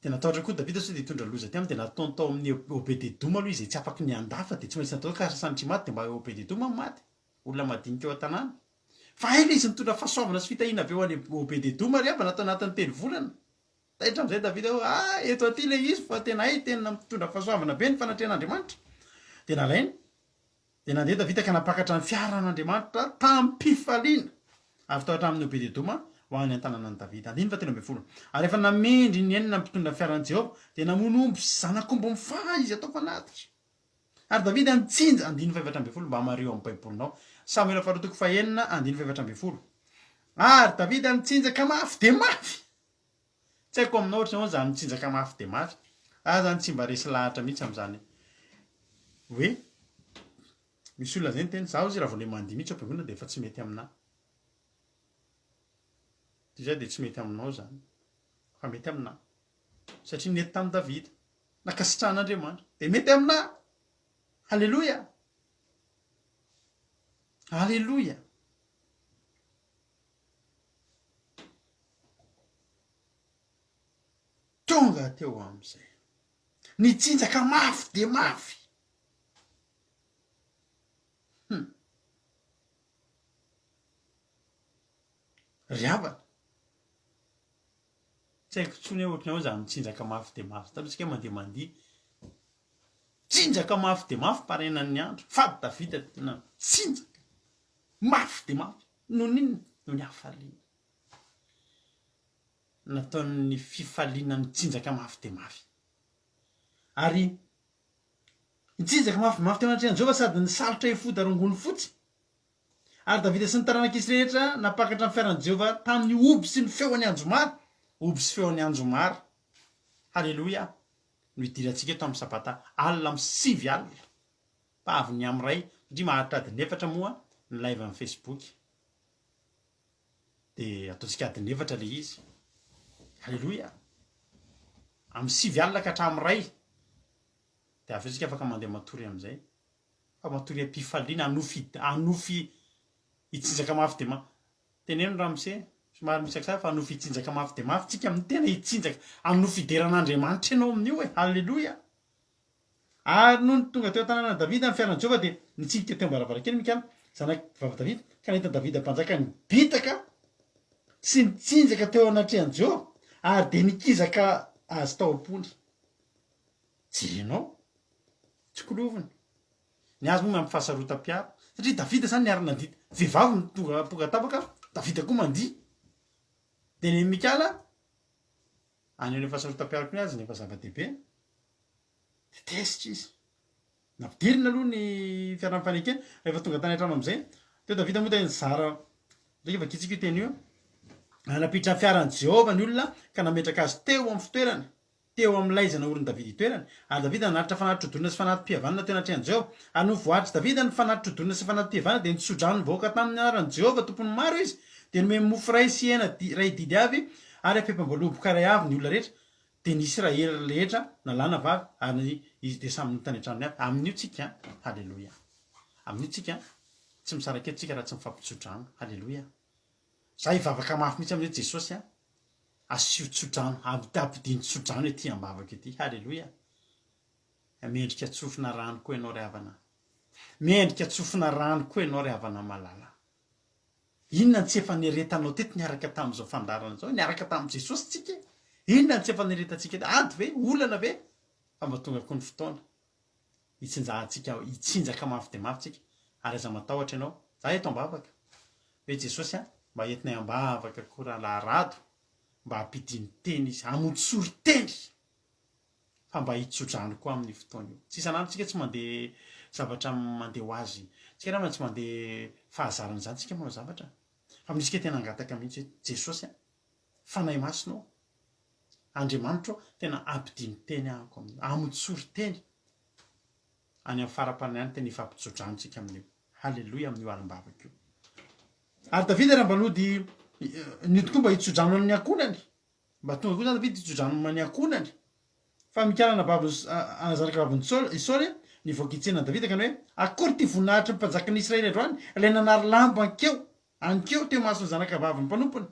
S1: Dia natahotra koa Davida sao dia hitondra loza aty aminy, dia nataony tao amin'ny Obed-edom aloha izay tsy afaky niandà fa dia tsy maintsy natao ka sanatria maty dia mba Obed-edom no maty, olona madinika eo an-tanàna. Fa hay ilay izy nitondra fahasoavana sy fitahiana avy eo any Obed-edom ry havana tao anatin'ny telo volana. Taitra amin'izay Davida hoe, Ah, eto aty ilay izy fa tena hay, tena mitondra fahasoavana be ny fanatrehan'Andriamanitra. Dia nalainy, dia nandeha Davida ka nampakatra ny fiaran'Andriamanitra tamim-pifaliana avy tao an-tranon'i Obed-edoma ho any an-tanànan'i Davida. Andininy fahatelo ambin'ny folo. Ary rehefa namendry ny enina mpitondra ny fiaran'i Jehovah, dia namono omby sy zanak'omby mifaha izy hatao fanatitra. Ary Davida nitsinja, andininy fahefatra ambin'ny folo, mba mariho amin'ny Baibolinao, Samoela faharoa toko fahenina, andininy fahefatra ambin'ny folo. Ary Davida nitsinjaka mafy dia mafy. Tsy haiko aminao ohatry ny ahoana izany mitsinjaka mafy dia mafy. Ahy zany tsy mba resy lahatra mihitsy amin'izany hoe misy olona zay niteny zaho izy raha vao le mandihy mihitsy ao am-piangonana dia efa tsy mety aminà. Dia zay dia tsy mety aminao izany fa mety aminà. Satria nety tamin'i Davida. Nankasitrahan'Andriamanitra. Dia mety aminà. Haleloia! Haleloia! Tonga teo amin'izay. Nitsinjaka mafy dia mafy. Hum. Ry havana. Tsy haiko intsony hoe ohatran'ny ahoana izany mitsinjaka mafy dia mafy. Taloha isika mandeha mandihy. Tsinjaka mafy dia mafy parenan'ny andro. Fa Davida tena tsinjaka mafy dia mafy. Noho ny inona? Noho ny hafaliana. Nataon'ny fifaliana nitsinjaka mafy dia mafy. Ary nitsinjaka mafy dia mafy teo anatrehan'i Jehovah sady nisalotra efoda rongony fotsy. Ary Davida sy ny taranak'izy rehetra nampakatra ny fiaran'i Jehovah tamin'ny hoby sy ny feon'ny anjomara. Hoby sy feon'ny anjomara. Haleloia! No hidirantsika eto amin'ny sabata alina amin'ny sivy alina. Fa avy ny amin'ny iray, satria maharitra adiny efatra moa ny live amin'ny Facebook. Dia ataontsika adiny efatra ilay izy. Haleloia! Amin'ny sivy alina ka hatramin'ny iray. Dia avy eo isika afaka mandeha matory amin'izay. Fa matory am-pifaliana, hanofy, hanofy hitsinjaka mafy dia mafy. Teneno ramose, somary misakisaka fa hanofy hitsinjaka mafy dia mafy tsika amin'ny tena hitsinjaka, hanofy hidera an'Andriamanitra ianao amin'io e! Haleloia! Ary nony tonga teo an-tanànan'i Davida ny fiaran'i Jehovah, dia nitsidika teo am-baravarankely Mikala, zanak'i vavy Davida, ka nahita an'i Davida mpanjaka nibitaka sy nitsinjaka teo anatrehan'i Jehovah, ary dia nikizaka azy tao am-pony. Jerenao, tsikoloviny. Ny azy moa miampy fahasarotam-piaro, satria Davida izany niara-nandihy, vehivavy no tonga tonga tapaka, Davida koa mandihy. Dia ny Mikala, any ilay fahasarotam-piaro koa ny azy, nefa zava-dehibe. Dia tezitra izy. Nampidirina aloha ny fiaran'ny fanekena, rehefa tonga tany an-trano amin'izay, teo Davida moa dia nizara, ndraiky vakintsika io teny io, nampiditra ny fiaran'i Jehovah ny olona ka nametraka azy teo amin'ny fitoerany. Teo amin'ilay izay naorin'i Davida hitoerany. Ary Davida nanatitra fanatitr-dodona sy fanati-pihavanana teo anatrehan'i Jehovah. Ary nony voahatr'i Davida ny fanatitr-dodona sy fanati-pihavanana, dia nitso-drano ny vahoaka tamin'ny anaran'i Jehovah, Tompon'ny maro, izy. Dia nomeny mofo iray sy hena iray didy avy ary ampempam-boaloboka iray avy ny olona rehetra. Dia ny Israely rehetra, na lahy na vavy, ary izy dia samy nody tany an-tranony avy. Amin'io tsika, haleloia. Amin'io tsika, tsy misaraka eto tsika raha tsy mifampitso-drano. Haleloia. Za hivavaka mafy mihitsy amin'io Jesosy a. Asio tsodrano, ampidino tsodrano ety ambavaka ety. Haleloia. Mendrika tsofina rano koa ianao ry havana. Mendrika tsofina rano koa ianao ry havana malala. Inona no tsy efa niaretanao teto niaraka tamin'izao fandaharana izao, niaraka tamin'i Jesosy tsika e? Inona no tsy efa niaretantsika teto? Ady ve? Olana ve? Fa mba tonga koa ny fotoana hitsinjahantsika, hitsinjaka mafy dia mafy tsika. Ary aza matahotra ianao. Za eto am-bavaka. Hoe Jesosy a, mba entinay am-bavaka koa rahalahy Rado, mba hampidino teny izy, hamotsory teny, fa mba hitso-drano koa amin'io fotoana io. Tsy isan'andro tsika tsy mandeha zavatra mandeha ho azy. Tsika angamba tsy mandeha fahazarana izany tsika manao zavatra. Fa amin'io tsika tena hangataka mihitsy hoe Jesosy a, Fanahy Masina ô, Andriamanitra ô, tena ampidino teny ahako amin'io, hamotsory teny. Any amin'ny faram-panahy any tena hifampitso-drano tsika amin'io. Haleloia amin'io alim-bavaka io. Ary Davida raha mba nody nody koa mba hitso-drano an'ny ankohonany. Mba tonga koa zany Davida hitso-drano ny ankohonany. Fa Mikala anabaviny zanaka vavin'i Saoly, i Saoly, nivoaka hitsena an'i Davida ka nanao hoe, Akory ity voninahitry ny mpanjakan'ny Israely androany, ilay nanary lamba ankeo, ankeo teo imason'ny zanaka vavin'ny mpanompony,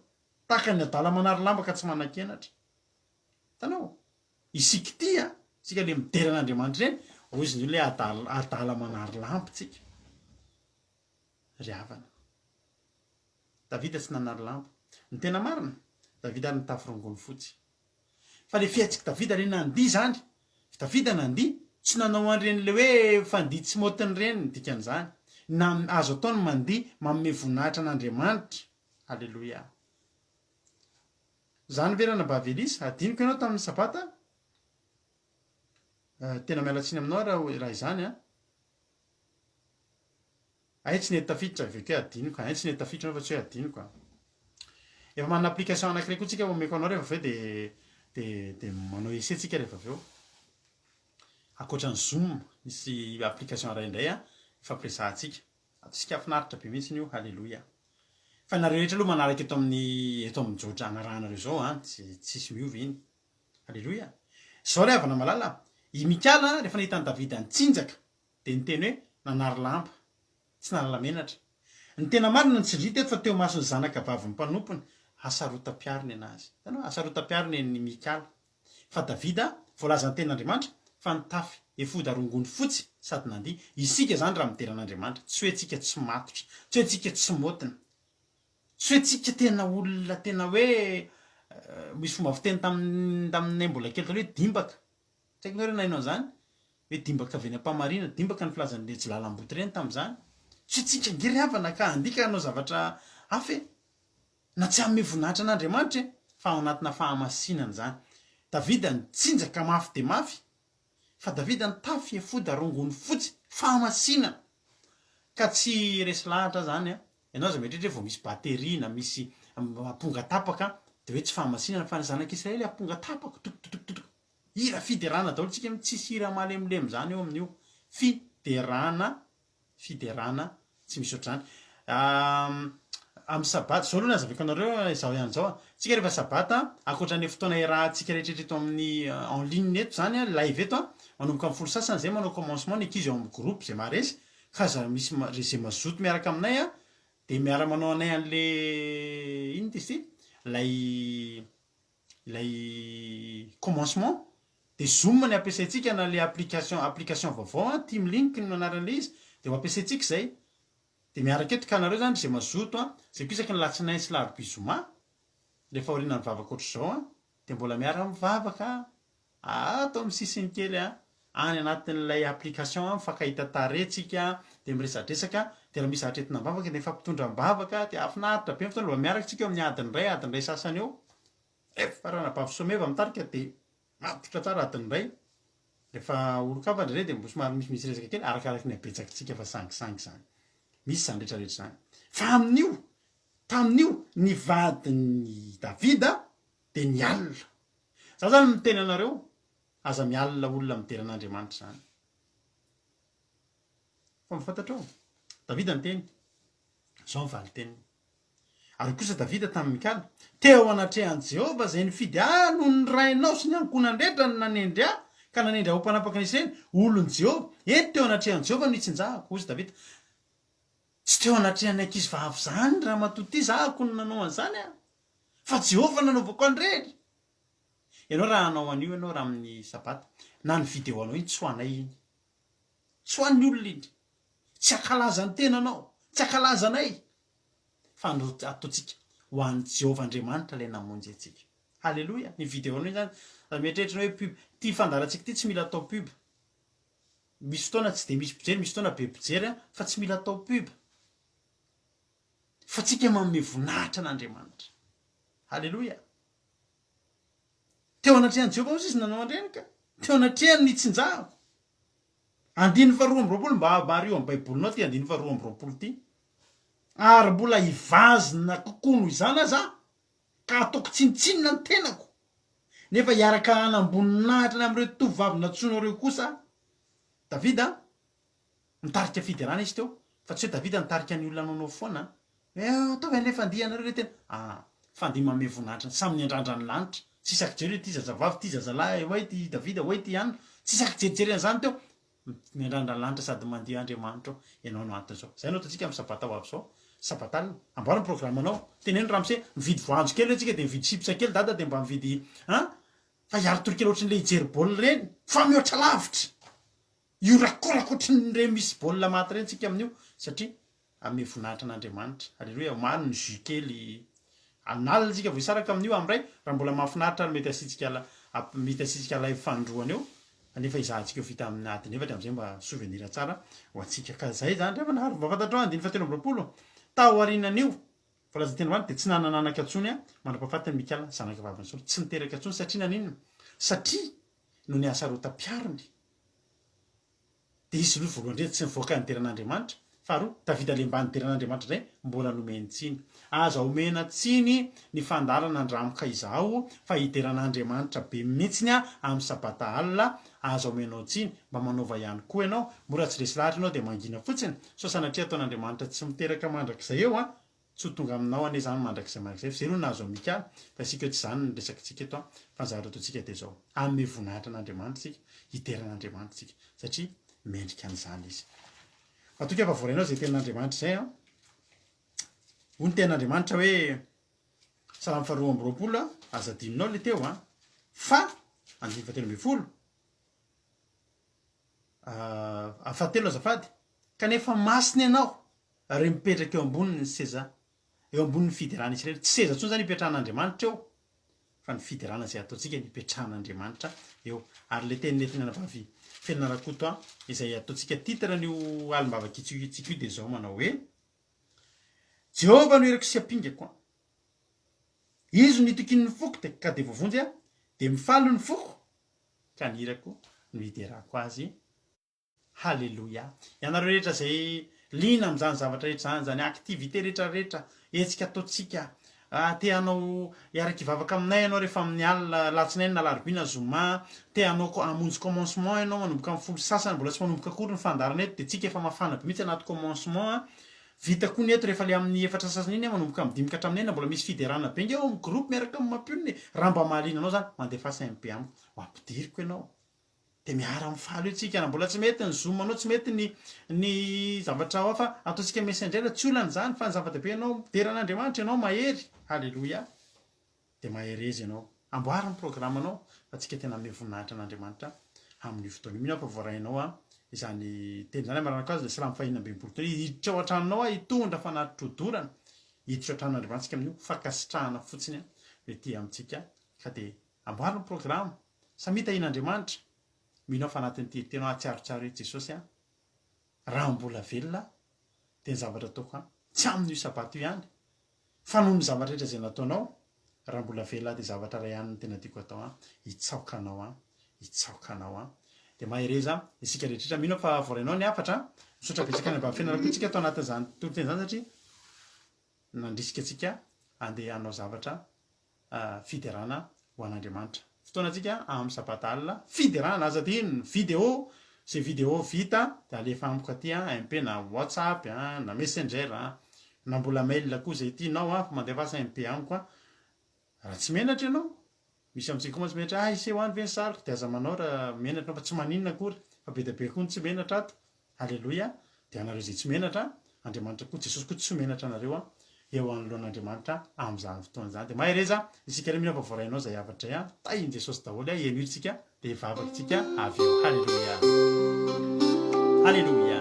S1: tahaka ny adala manary lamba ka tsy manan-kenatra. Hitanao? Isika ity a, isika le midera an'Andriamanitra ireny, hoy izy ny olona hoe adala, adala manary lampy tsika. Ry havana. Davida tsy nanary lamba. Ny tena marina, Davida ary nitafy rongony fotsy. Fa le fihetsik'i Davida re nandihy izany, Davida nandihy, tsy nanao an'ireny le hoe fandihy tsy maotiny ireny ny dikan'izany. Na azo atao ny mandihy manome voninahitra an'Andriamanitra. Aleloia. Zany ve ranabavy Elisa? Adinoko ianao tamin'ny sabata? Tena miala tsiny aminao raha raha izany an. Hay tsy nety tafiditra avy eo hoe adinoko, hay tsy nety tafiditra ianao fa tsy hoe adinoko an. Efa manana application anankiray koa tsika omeko anao rehefa avy eo de de de manao essai tsika rehefa avy eo. Ankoatra ny zoom, misy application iray indray an, ifampiresahantsika. Ataontsika hahafinaritra be mihitsy io, haleloia. Fa nareo rehetra aloha manaraka eto amin'ny eto amin'ny jotra anarahanareo izao an, tsy tsisy miova iny. Haleloia. Izao ry havana malala, i Mikala rehefa nahita an'i Davida nitsinjaka dia niteny hoe nanary lamba, tsy nahalala menatra. Ny tena marina ny tsindria teto fa teo imason'ny zanaka vavin'ny mpanompony, hasarotam-piaro nenazy. Hitanao, hasarotam-piaro nen'i Mikala. Fa Davida, voalazan'ny Tenin'Andriamanitra, fa nitafy efoda rongony fotsy sady nandihy. Isika izany raha midera an'Andriamanitra, tsy hoe tsika tsy matotra, tsy hoe tsika tsy maotina, tsy hoe tsika tena olona tena hoe misy fomba fiteny tamin'ny taminay mbola kely taloha hoe dimbaka. Tsy haiko nareo naheno an'izany? Hoe dimbaka avy eny Ampamarina, dimbaka ny filazan'ireny jilalamboto ireny tamin'izany. Tsy hoe tsika ange ry havana ka handihy ka hanao zavatra hafa e! Na tsy hanome voninahitra an'Andriamanitra e, fa ao anatina fahamasinana izany. Davida nitsinjaka mafy dia mafy, fa Davida nitafy efoda rongony fotsy, fahamasinana! Ka tsy resy lahatra aho izany an, ianao aza mieritreritra hoe vao misy batterie na misy amponga tapaka dia hoe tsy fahamasinana, fa ny zanak'Israely amponga tapaka, tokotokotoko, hira fiderana daholo tsika, tsisy hira malemilemy izany eo amin'io, fiderana Fiderana tsy misy ohatr'izany. Amin'ny sabata, izao aloha no hazavaiko anareo izao ihany izao a. Tsika rehefa sabata, ankoatra ny fotoana iarahantsika rehetra eto amin'ny en ligne eto izany a, live eto a, manomboka amin'ny folo sasany izay manao commencement ny ankizy ao amin'ny groupe izay maharesy, ka aza misy izay mazoto miaraka aminay a, dia miara manao anay an'le inona izy ity? Ilay ilay commencement dia zoom ny ampiasaintsika na ilay application application vaovao an, team link no anaran'ilay izy dia ho ampiasaintsika izay dia miaraka eto ka nareo izany izay mazoto an, izay koa isaky ny latsinainy sy larobia zoma rehefa aorianan'ny vavaka ohatr'izao an dia mbola miara mivavaka ato amin'ny sisiny kely an any anatin'ilay application an mifankahita tarehy tsika dia miresadresaka dia raha misy zavatra entina am-bavaka dia mifampitondra am-bavaka dia hahafinaritra be ny fotoana mba miaraka tsika eo amin'ny adiny iray adiny iray sasany eo rehefa ranabavy Someva mitarika dia matotra tsara adiny iray rehefa olon-kafa indraindray dia mbo somary misimisy resaka kely arakaraky ny habetsakitsika fa sangisangy izany misy izany rehetra rehetra izany fa amin'io tamin'io ny vadin'i Davida dia nialona za zany miteny anareo. Aza mialona olona midera an'Andriamanitra izany. Fa mba fantatrao? Davida niteny. Izao ny valin-teniny. Ary hoy kosa Davida tamin'i Mikala, Teo anatrehan'i Jehovah izay nifidy ahy noho ny rainao sy ny ankohonany rehetra no nanendry ahy, ka nanendry ahy ho mpanapaka ny Isiraely, olon'i Jehovah. Eny, teo anatrehan'i Jehovah no itsinjahako. Hoy Davida, Tsy teo anatrehan'ny ankizivavy izany, ramatoa ity, zahako no nanao an'izany aho, fa Jehovah nanaovako an'ireny. Ianao raha hanao an'io ianao raha amin'ny sabata, na ny vidéo anao iny tsy ho anay iny. Tsy ho an'ny olona iny. Tsy hankalaza ny tenanao, tsy hankalaza anay, fa ataontsika ho an'i Jehovah Andriamanitra ilay namonjy antsika. Haleloia! Ny vidéo anao iny zany, aza mieritreritra hoe pub. Ity fandaharantsika ity tsy mila atao pub. Misy fotoana tsy dia misy mpijery, misy fotoana be mpijery fa tsy mila atao pub. Fa tsika manome voninahitra an'Andriamanitra. Haleloia! Teo anatrehan'i Jehovah hozy izy nanao an'ireny ka. Teo anatrehany nitsinjahako. Andininy faharoa amby roapolo, mba mariho amin'ny Baibolinao ity andininy faharoa amby roapolo ity. Ary mbola hivazina kokoa noho izany aza aho, ka hataoko tsinontsinona ny tenako, nefa hiaraka hanam-boninahitra ny amin'ireo tovovavy nantsoinao ireo kosa aho. Davida Nitarika fiderana izy teo, fa tsy hoe Davida nitarika ny olona hanaonao foana an! Hoe ataovy an'ilay fandihy ianareo ilay tena ah! Fandihy manome voninahitra ny samy niandrandra ny lanitra, tsy hisy akijery hoe ity zazavavy, ity zazalahy, hoe ity Davida, hoe ity anona, tsy hisy akijerijery an'izany teo, miandrandra ny lanitra sady mandihy Andriamanitra ô, ianao no anton'izao. Izay no ataontsika amin'ny sabata ho avy izao, sabata alina, amboary ny programme-nao, teneno ramose, mividy voanjo kely hoe tsika dia mividy chips kely dada dia mba mividy an! Fa hiari-tory kely ohatran'ilay hijery baolina ireny, fa mihoatra lavitra! Hiorakoraka ohatran'ireny misy baolina maty ireny tsika amin'io satria hanome voninahitra an'Andriamanitra. Aleloia, omaly ny jus kely alinalina tsika vao hisaraka amin'io amin'ray raha mbola mahafinaritra ary mety asiantsika mety asiantsika live fanindroany eo nefa izahantsika eo vita amin'ny adiny efatra amin'izay mba souvenir tsara ho antsika. Ka zay izany ry havana ary mba fantatrao andininy fahatelo amby roapolo taorianan'io voalaza teny ambany dia tsy nanana anaka intsony mandra-pahafatiny Mikala zanaka vavin'i Saoly. Tsy niteraka intsony satria naninona? Satria noho ny hasarotam-piarony, dia izy aloha voalohany indrindra tsy nivoaka nidera an'Andriamanitra, faharoa, Davida le mba nidera an'Andriamanitra indray mbola nomeny tsiny. Aza omena tsiny ny fandaharana andramoka izaho fa hidera an'Andriamanitra be mihitsiny aho amin'ny sabata alina, aza omenao tsiny, mba manaova ihany koa ianao, moa raha tsy resy lahatra ianao dia mangina fotsiny, sao sanatria ataon'Andriamanitra tsy miteraka mandrakizay eo an! Tsy ho tonga aminao anie izany mandrakizay mandrakizay fa izay aloha nahazo an'i Mikala fa isika eo tsy izany ny resakitsika eto an, fa ny zavatra ataontsika dia izao, hanome voninahitra an'Andriamanitra isika, hidera an'Andriamanitra isika satria mendrika an'izany izy. Matoky aho fa voarainao izay tenin'Andriamanitra izay an. Hoy ny tenin'Andriamanitra hoe Salamo faharoa amby roapolo an, aza adinonao ilay teo an, fa andininy fahatelo ambin'ny folo, fahatelo azafady, kanefa masina ianao Ary mipetraka eo amboniny ny seza, eo ambonin'ny fiderana Israely. Tsy seza intsony izany ipetrahan'Andriamanitra eo, fa ny fiderana izay ataontsika no ipetrahan'Andriamanitra eo. Ary ilay teny nentin'ny anabavy Felina Rakoto an, izay ataontsika titre an'io alim-bavakitsika io dia izao manao hoe, Jehovah no heriko sy ampingako an. Izy no itokian'ny foko dia ka dia voavonjy aho, dia mifaly ny foko, ka ny hirako no hiderako azy. Haleloia. Ianareo rehetra izay liana amin'izany zavatra rehetra izany, izany activité rehetra rehetra, hetsika ataontsika, te hanao hiaraka hivavaka aminay ianao rehefa amin'ny alina alatsinainy na alarobia na zoma, te hanao hamonjy commencement ianao manomboka amin'ny folo sy sasany, mbola tsy manomboka akory ny fandaharana eto dia tsika efa mafana be mihitsy anaty commencement, vita koa ny eto rehefa le amin'ny efatra sasany iny manomboka amin'ny dimy ka hatramin'ny enina mbola misy fiderana be nge ao amin'ny groupe miaraka amin'ny mampionona e, raha mba mahaliana anao izany mandefasa MP amiko ho ampidiriko ianao. Dia miara mifaly eo tsika, raha mbola tsy mety ny zoom anao, tsy mety ny ny zavatra hafa ataontsika messenger, tsy olana izany fa ny zava-dehibe ianao midera an'Andriamanitra, ianao mahery, haleloia, dia mahereza ianao, amboary ny programme anao fa tsika tena hanome voninahitra an'Andriamanitra amin'io fotoana io, mino aho fa voarainao an izany teny izany, amaranako azy ilay salamo fahenina ambin'ny folo teo, hiditra ao an-tranonao aho hitondra fanatitra hodorana, hiditra ao an-tranon'Andriamanitra tsika amin'io, fankasitrahana fotsiny an no ety amintsika ka dia amboary ny programme. Samia tahian'Andriamanitra, mino aho fa anatin'ity tena hahatsiarotsiaro hoe Jesosy an, raha mbola velona aho dia ny zavatra ataoko an, tsy amin'io sabata io ihany fa noho ny zavatra rehetra izay nataonao, raha mbola velona aho dia zavatra iray ihany no tena tiako atao an, hitsaoka anao an, hitsaoka anao an. Dia mahereza isika rehetra rehetra, mino aho fa voarainao ny hafatra an, misaotra betsaka any ambany fianarana koa tsika tao anatin'izany toriteny izany satria nandrisika antsika handeha hanao zavatra fiderana ho an'Andriamanitra. fotoanantsika amin'ny sabata alina fiderana, aza adino ny video, izay video vita dia alefa amiko aty MP na WhatsApp na Messenger na mbola mail koa izay tianao fa mandefasa MP amiko raha tsy menatra ianao. Misy amintsika koa mantsy menatra, ah hiseho any ve ny sariko dia aza manao raha menatra ianao fa tsy maninona akory fa be dia be koa ny tsy menatra ato. Aleloia, dia anareo izay tsy menatra, Andriamanitra koa, Jesosy koa tsy ho menatra anareo eo anoloan'Andriamanitra amin'izany fotoana izany. Dia mahereza, isika ireo mino fa voarainao izay hafatra izay an, tahin'i Jesosy daholo an, henoy tsika, dia hivavaka tsika avy eo. Haleloia. Haleloia.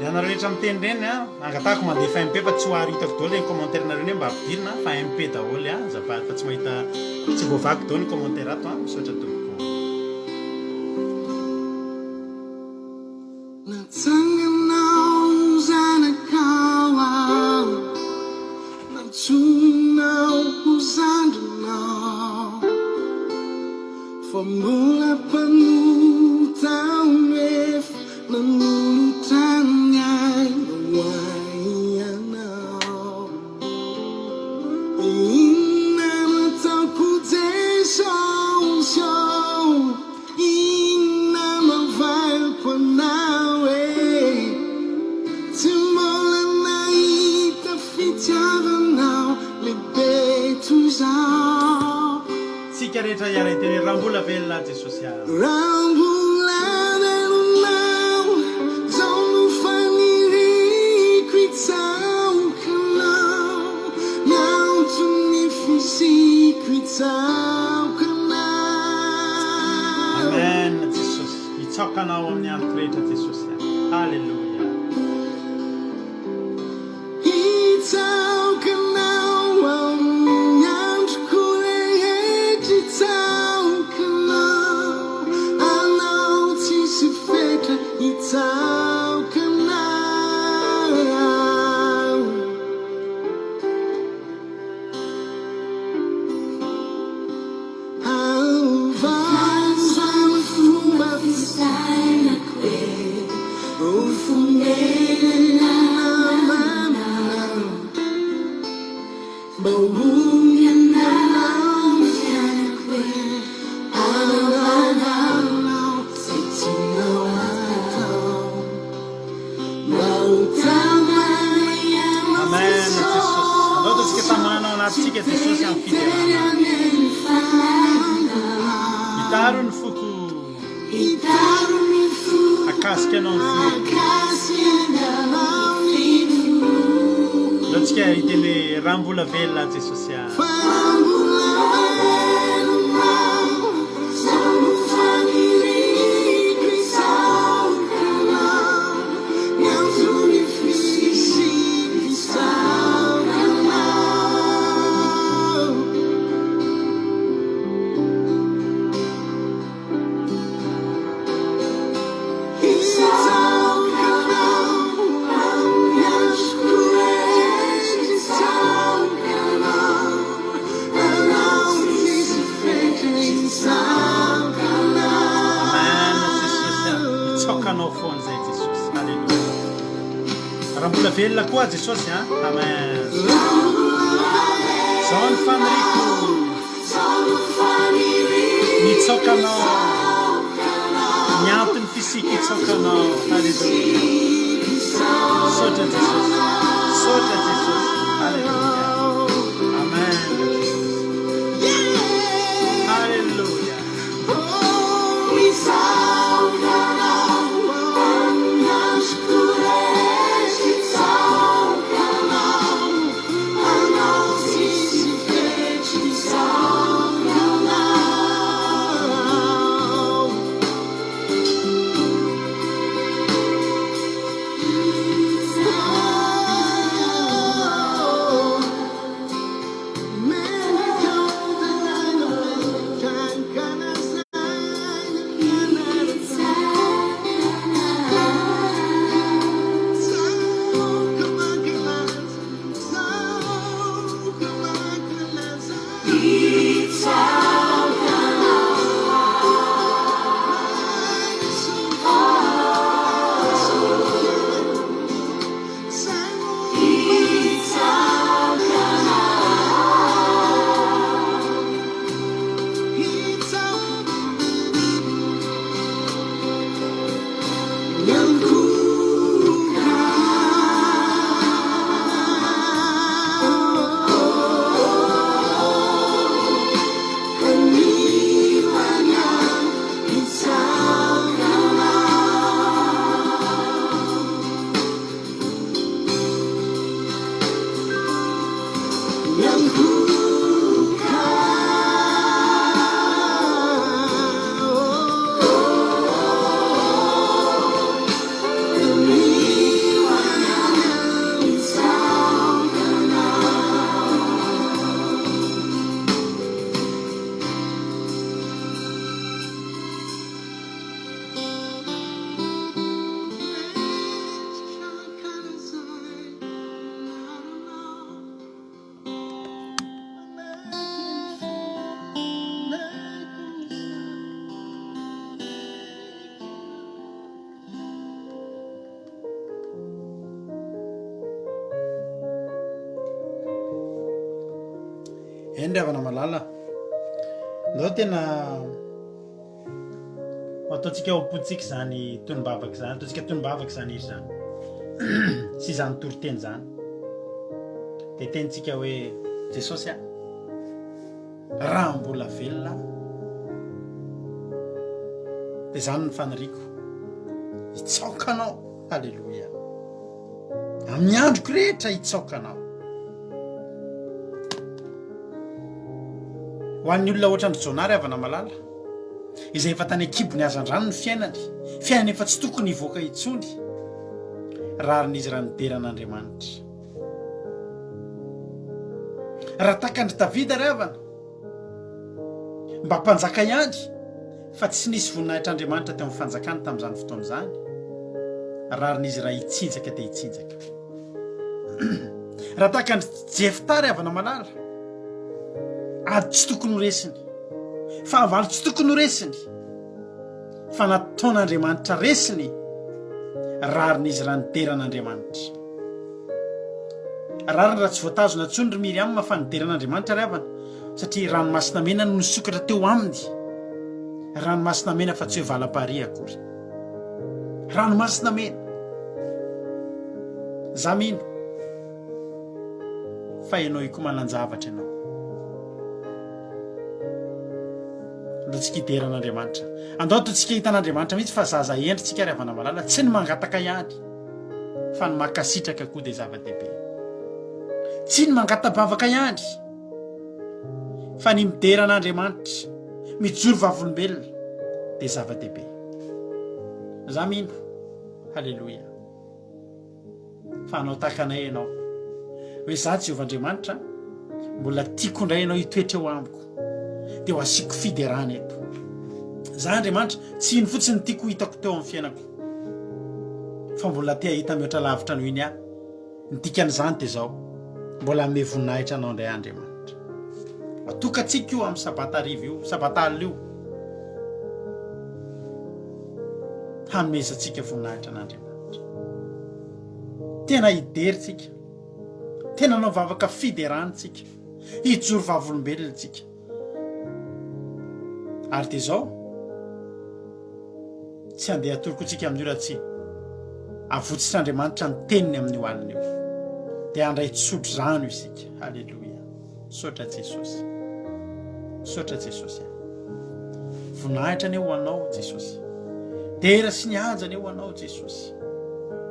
S1: Ianareo rehetra miteny ireny a, angatahako mandefa MP fa tsy ho ary hitako daholo ireny commentaire nareo ireny mba ampidirina fa MP daholo a, azafady fa tsy mahita tsy voavaky daholo ny commentaire ato a, misaotra tompoko.
S3: Natsanganao ho zanakao aho, nantsoinao ho zandrinao. Fa mbola mpanota aho nefa nanolotra ny aina ho ahy ianao. Inona no ataoko Jesosy ô? Inona no havaliko anao e? Tsy mbola nahita fitiavana aho lehibe toy izao.
S1: Tsika rehetra hiara hiteny hoe raha mbola velona Jesosy ah.
S3: Raha mbola velona aho, zao no faniriako hitsaoka anao, ny anton'ny fisiako hitsaoka anao.
S1: Amen Jesosy, hitsaoka anao amin'ny androko rehetra Jesosy ah. Haleloia.
S3: Hitsaoka anao amin'ny androko rehetra Hitsaoka anao, anao tsisy fetra Hitsaoka anao. Haovanao ny fomba fisainako e, ho fonenana maminao, mba ho anao ny fiainako e, anaovanao izay tianao hatao, mba ho tamana ianao
S1: Amen Jesosy. Andao ataontsika tamana ao anatintsika Jesosy amin'ny fiderana. Hitaro ny foko. Hakasika anao ny foko. Andao tsika hiteny hoe raha mbola velona Jesosy ah. Amen Jesosy a. Mitsaoka anao foana izay Jesosy. Alléluia. Raha mbola velona koa Jesosy a. Amen. Zao ny faniriako. Mitsaoka anao. Ny antony fisiako hitsaoka anao. Alléluia. Misaotra Jesosy. Misaotra Jesosy. Alléluia. Amen Jesosy. Alléluia. Eny ry havana malala, ndao tena ho ataontsika ao am-pontsika izany tonom-bavaka izany, ataontsika tonom-bavaka izany hira izany sy izany toriteny izany. Dia tenintsika hoe Jesosy a, raha mbola velona aho, dia izany ny faniriako, hitsaoka anao, haleloia. Amin'ny androko rehetra hitsaoka anao. Ho an'ny olona ohatran'i Jonah ry havana malala, izay efa tany an-kibon'ny hazandrano ny fiainany, fiainana efa tsy tokony hivoaka intsony, rariny izy raha nidera an'Andriamanitra. Raha takan-dry Davida ry havana, Mba mpanjaka ihany, fa tsy nisy voninahitr'Andriamanitra teo amin'ny fanjakany tamin'izany fotoana izany. Rariny izy raha hitsinjaka dia hitsinjaka. Raha tahaka an'i Jefta ry havana malala, ady tsy tokony ho resiny, fahavalo tsy tokony ho resiny, fa nataon'Andriamanitra resiny, rariny izy raha nidera an'Andriamanitra. Rariny raha tsy voatazona intsony ry Miriama fa nidera an'Andriamanitra ry havana, satria ranomasina mena no nisokatra teo aminy. Ranomasina mena fa tsy hoe valam-parihy akory. Ranomasina mena. Za mino fa ianao io koa manan-javatra ianao. Andao tsika hidera an'Andriamanitra. Andao ataontsika hitan'Andriamanitra mihitsy fa zaza hendry tsika ry havana malala, tsy ny mangataka ihany fa ny mankasitraka koa dia zava-dehibe. Tsy ny mangata-bavaka ihany fa ny midera an'Andriamanitra, mijoro vavolombelona dia zava-dehibe. Za mino. Haleloia. Fa hanao tahaka anay ianao. Hoe izaho Jehovah Andriamanitra, mbola tiako indray ianao hitoetra eo amiko. Dia ho asiako fiderana eto. Izaho Andriamanitra, tsy iny fotsiny no tiako ho hitako teo amin'ny fiainako. Fa mbola te hahita mihoatra lavitra noho iny aho. Ny dikan'izany dia izao, mbola hanome voninahitra anao indray Andriamanitra. Atokantsika io amin'ny sabata hariva io, sabata alina io. Hanomezantsika voninahitra an'Andriamanitra. Tena hidery tsika. Tena hanao vavaka fiderana tsika. Hijoro vavolombelona tsika. Ary dia izao, tsy handeha hatoroko antsika amin'io raha tsy avotsitr'Andriamanitra ny teniny amin'io alina io. Dia handray tso-drano isika. Haleloia. Misaotra Jesosy. Misaotra Jesosy. Voninahitra anie ho anao Jesosy. Dera sy ny haja anie ho anao Jesosy.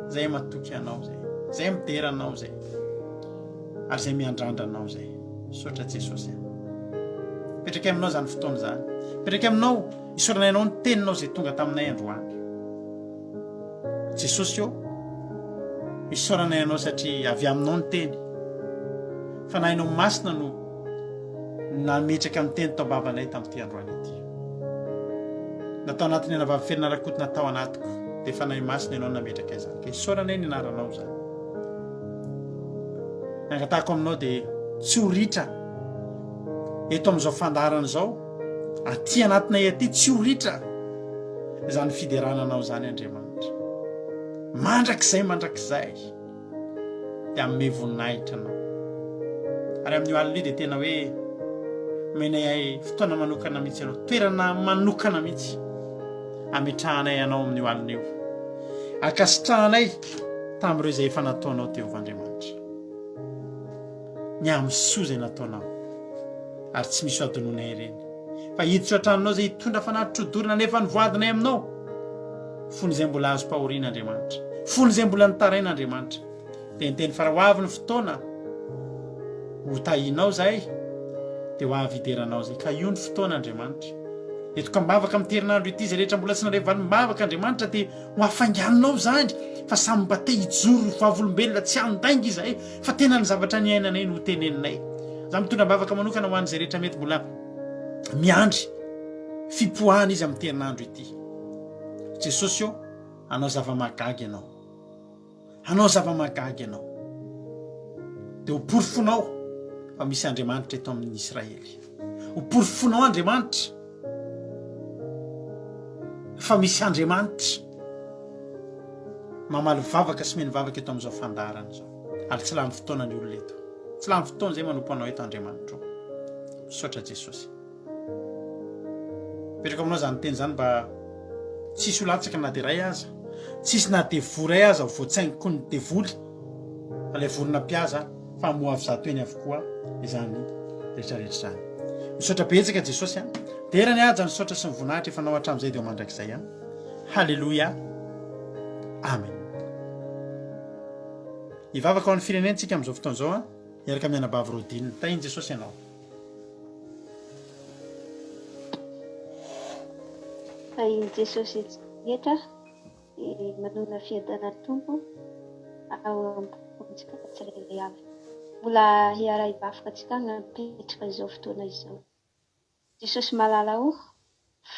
S1: Zay matoky anao zay. Zay midera anao zay. Ary zay miandrandra anao zay. Misaotra Jesosy. Petraka aminao zany fotoana zany. Petraka aminao isaorana anao ny teninao zay tonga taminay androany. Jesosy ô, isaoranay Anao satria avy Aminao ny Teny. Fanahinao Masina no nametraka ny Teny tao am-bavanay tamin'ity androany ity. Na tao anatin'ny anabavy Felina Rakoto na tao anatiko, dia Fanahy Masina Ianao nametraka izany. Ka isaoranay ny anaranao izany. Ny angatahako aminao dia tsy ho ritra eto amin'izao fandaharana izao, aty anatinay aty, tsy ho ritra izany fiderana anao izany Andriamanitra. Mandrakizay mandrakizay dia hanome voninahitra anao. Ary amin'io alina io dia tena hoe omenay ahy fotoana manokana mihitsy ianao, toerana manokana mihitsy ametrahanay anao amin'io alina io. Ankasitrahanay tamin'ireo izay efa nataonao Jehovah Andriamanitra. Ny amin'ny soa izay nataonao ary tsy misy ho adinoinay ireny. Fa hiditra ao an-tranonao izay hitondra fanatitra hodorana nefa ny voadinay aminao. Fony izay mbola azom-pahoriana Andriamanitra. Fony izay mbola nitaraina Andriamanitra. Dia niteny fa raha ho avy ny fotoana ho tahianao izahay, dia ho avy hidera anao izay. Ka io ny fotoana Andriamanitra. Eto am-bavaka amin'ity herinandro ity izay rehetra mbola tsy nandray valim-bavaka Andriamanitra dia ho hafainganinao izany fa samy mba te hijoro ho vavolombelona tsy handainga izahay fa tena ny zavatra niainanay no hoteneninay. Za mitondra am-bavaka manokana ho an'izay rehetra mety mbola miandry fipoahana izy amin'ity herinandro ity. Jesosy ô, hanao zava-mahagaga ianao. Hanao zava-mahagaga ianao. Dia ho porofonao fa misy Andriamanitra eto amin'ny Israely. Ho porofonao Andriamanitra fa misy Andriamanitra mamaly vavaka sy mino vavaka eto amin'izao fandaharana izao. Ary tsy lany fotoana ny olona eto. Tsy lany fotoana izay manompo anao eto Andriamanitra. Misaotra Jesosy. Apetrako aminao izany teny izany mba tsisy ho latsaka na dia iray aza. Tsisy na dia voa iray aza ho voatsaingoky ny devoly fa ilay vorona mpihaza fa hamoha avy zato eny avokoa izany rehetra rehetra izany. Misaotra betsaka Jesosy a. Dera ny haja, ny saotra sy ny voninahitra efa nao hatramin'izay dia ho mandrakizay a. Haleloia. Amen. Hivavaka ho an'ny firenentsika amin'izao fotoana izao a. Miaraka amin'ny anabavy Rodine. Tahin'i Jesosy ianao.
S5: Tahin'i Jesosy rehetra dia manona fiadanan'ny Tompo ao am-pontsika tsirairay avy. Mbola hiara-hivavaka antsika mipetraka izao fotoana izao. Jesosy malala o,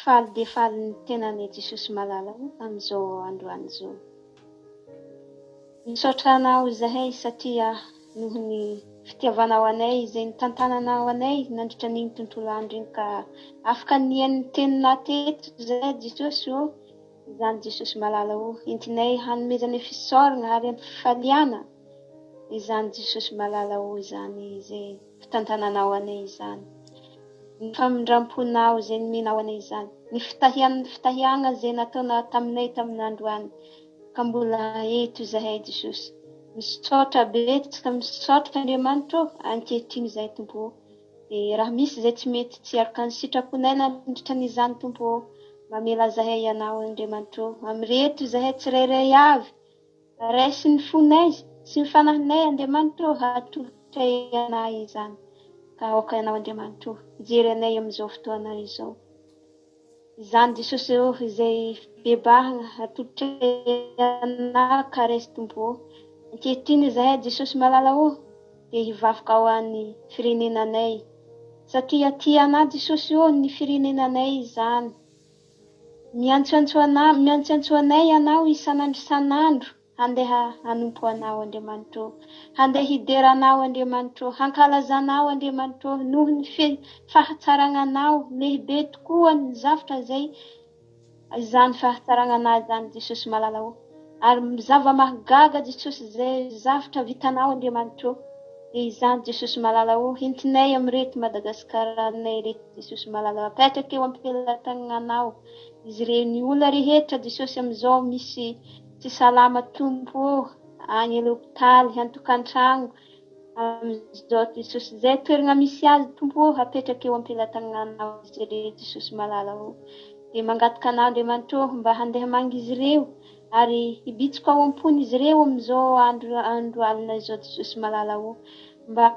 S5: faly dia faly ny tenanay Jesosy malala o amin'izao androany izao. Misaotra Anao izahay satria noho ny fitiavanao anay izay nitantananao anay nandritra an'iny tontolo andro iny ka afaka nihaino ny teninao teto izahay Jesosy o, izany Jesosy malala o, entinay hanomezanay fisaorana ary ampifaliana izany Jesosy malala o izany izay fitantananao anay izany, ny famindram-ponao izay nomenao anay izany, ny fitahian fitahiagna izay nataonao taminay tamin'ny androany ka mbola eto izahay Jesosy. Misaotra betsaka, misaotra Andriamanitra ô, ankehitriny izahay Tompo ô. Dia raha misy izay tsy mety tsy araka ny sitraponay nandritra ny izany Tompo ô, mamela zahay Ianao Andriamanitra ô, amin'ireto izahay tsirairay avy, Raiso ny fonay sy ny fanahinay Andriamanitra ô hatolotray anay izany ka aoka Ianao Andriamanitra ô hijery anay amin'izao fotoana izao. Izany Jesosy ô izay fibebahana atolotray anao ka raiso Tompo ô. Ankehitriny izahay Jesosy malala ô dia hivavaka ho an'ny firenenanay satria tianà Jesosy ô ny firenenanay izany. Miantsoantso anà, miantsoantso anay Ianao isan'andro isan'andro, handeha hanompo Anao, Andriamanitra ô. Handeha hidera Anao, Andriamanitra ô, hankalaza Anao, Andriamanitra ô, noho ny fe, fahatsaragnanao, lehibe tokoa ny zavtra izay, izany fahatsaragnanà izany, Jesosy malala ô. Ary zava-mahagaga, Jesosy, izay zavtra vitanao, Andriamanitra ô. Dia izany, Jesosy malala ô, entinay amin'ireto Madagasikara-nay ireto. Jesosy malala apetraka eo ampelatagnanao izy ireny olona rehetra Jesosy amizao misy tsy salama Tompo ô agny l'hopitaly antokantragno amizao Jesosy zay toeragna misy azy Tompo ô apetraka eo ampelatagnanao izy ireny Jesosy malala ô de mangataka anao Andriamanitra ô mba handeha mangy izy ireo ary hibitsiko ao ampony izy ireo amizao andro andro alina izao Jesosy malala ô Mba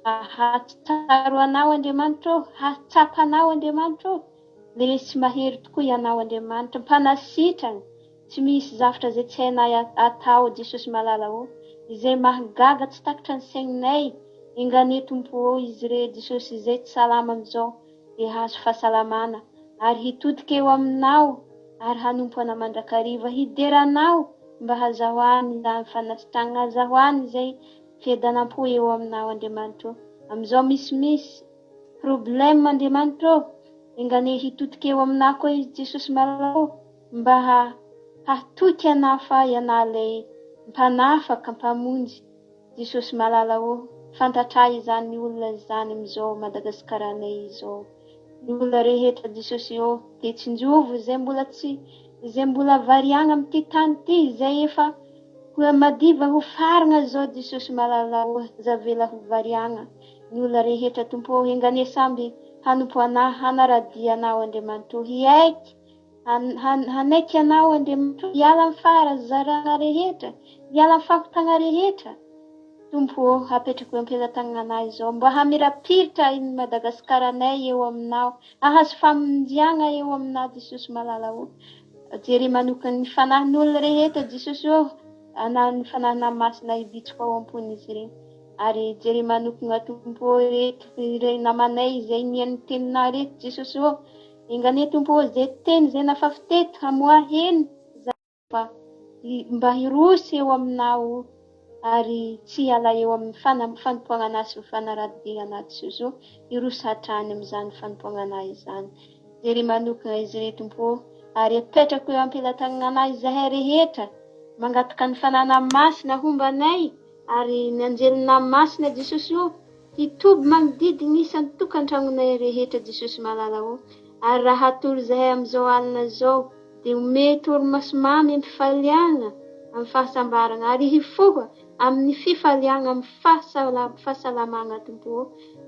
S5: hahatsaro Anao Andriamanitra ô, hahatsapa Anao Andriamanitra ô, Lehibe sy mahery tokoa Ianao Andriamanitra, Mpanasitrana, tsy misy zavtra izay tsy hainay atao Jesosy malala ô, izay mahagaga tsy takitra ny saigninay, enganie Tompo ô izy re Jesosy izay tsy salama amizao dia hahazo fahasalamana ary hitodika eo aminao ary hanompo Anao mandrakariva, hidera Anao mba hazahoany izany fanasitragna, hazahoany izay Fiadanam-po eo aminao Andriamanitra ô. Amin'izao misimisy problème Andriamanitra ô, enganie hitodika eo aminah koa izy Jesosy malala ô, mba hahatoky anah fa ianah ilay mpanafaka, mpamonjy Jesosy malala ô, fantatray izany olona izany amin'izao Madagasikaranay izao. Ny olona rehetra Jesosy ô, dia tsinjovo izay mbola tsy izay mbola variagna amin'ity tany ity, izay efa Koa madiva ho faragna zao Jesosy malala ô aza avela ho variagna ny olona rehetra Tompo ô enganie samby hanompo anah hanaradia anao Andriamanitra ô hiaiky hanaiky anao Andriamanitra ô hiala am faharazaragna rehetra hiala am fahotagna rehetra Tompo ô apetrako eo ampelatagnanah izao mba hamirapiritra i Madagascar anay eo aminao hahazo famonjiagna eo aminah Jesosy malala ô Jereo manokana ny fanahin'olona rehetra Jesosy ô, anano ny fanahinao masina hibitsika ao am-pon'izy ireny. Ary jereo manokana Tompo ô ireto ireo namanay izay nihaino ny teninao ireto Jesosy ô. Enga anie Tompo ô izay teny izay nafafy teto hamoha heno izany fa mba hiroso eo aminao ary tsy hiala eo amin'ny fanompoagnana sy ny fanaradia-na Jesosy ô, hiroso hatrany amin'izany fanompoagnana izany. Jereo manokana izy ireo Tompo ô, ary apetrako eo am-pelatananao izahay rehetra, mangataka ny Fananao Masina homba anay, ary ny Anjelinao Masina Jesosy ô, Hitoby magnodidina isan-tokantragnonay rehetra Jesosy malala ô, ary raha hatory zahay amin'izao alina izao dia omey torimaso mamy am-pifaliagna amin'ny fahasambaragna ary hifoha amin'ny fifaliagna amin'ny fahasalamagna Tompo ô,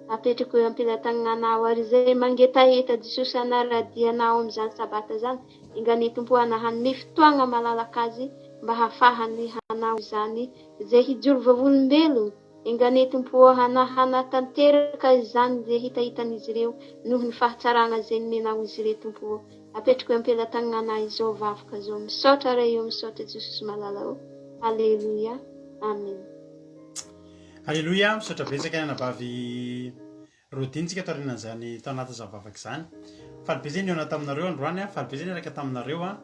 S5: apetrako eo am-pelatagnanao ary izay mangetaheta Jesosy hanara-dia Anao amin'izany sabata izany enganie Tompo ô hanome fotoagna malalaka azy mba hahafahany hanao izany izay hijoro vavolombelogno Enga anie Tompo ô hanatanteraka izany izay hitahitan'izy ireo noho ny fahatsarana izay nomenao izy ireo Tompo ô. Apetrako eo am-pelatagnana izao vavaka izao. Misaotra Ray ô misaotra Jesosy malala ô. Aleloia. Amen.
S1: Aleloia, misaotra betsaka ny anabavy Rodin tsika taorianan'izany tao anatin'izany vavaka izany. Faly be zay nihaona taminareo androany a, faly be zay niaraka taminareo a.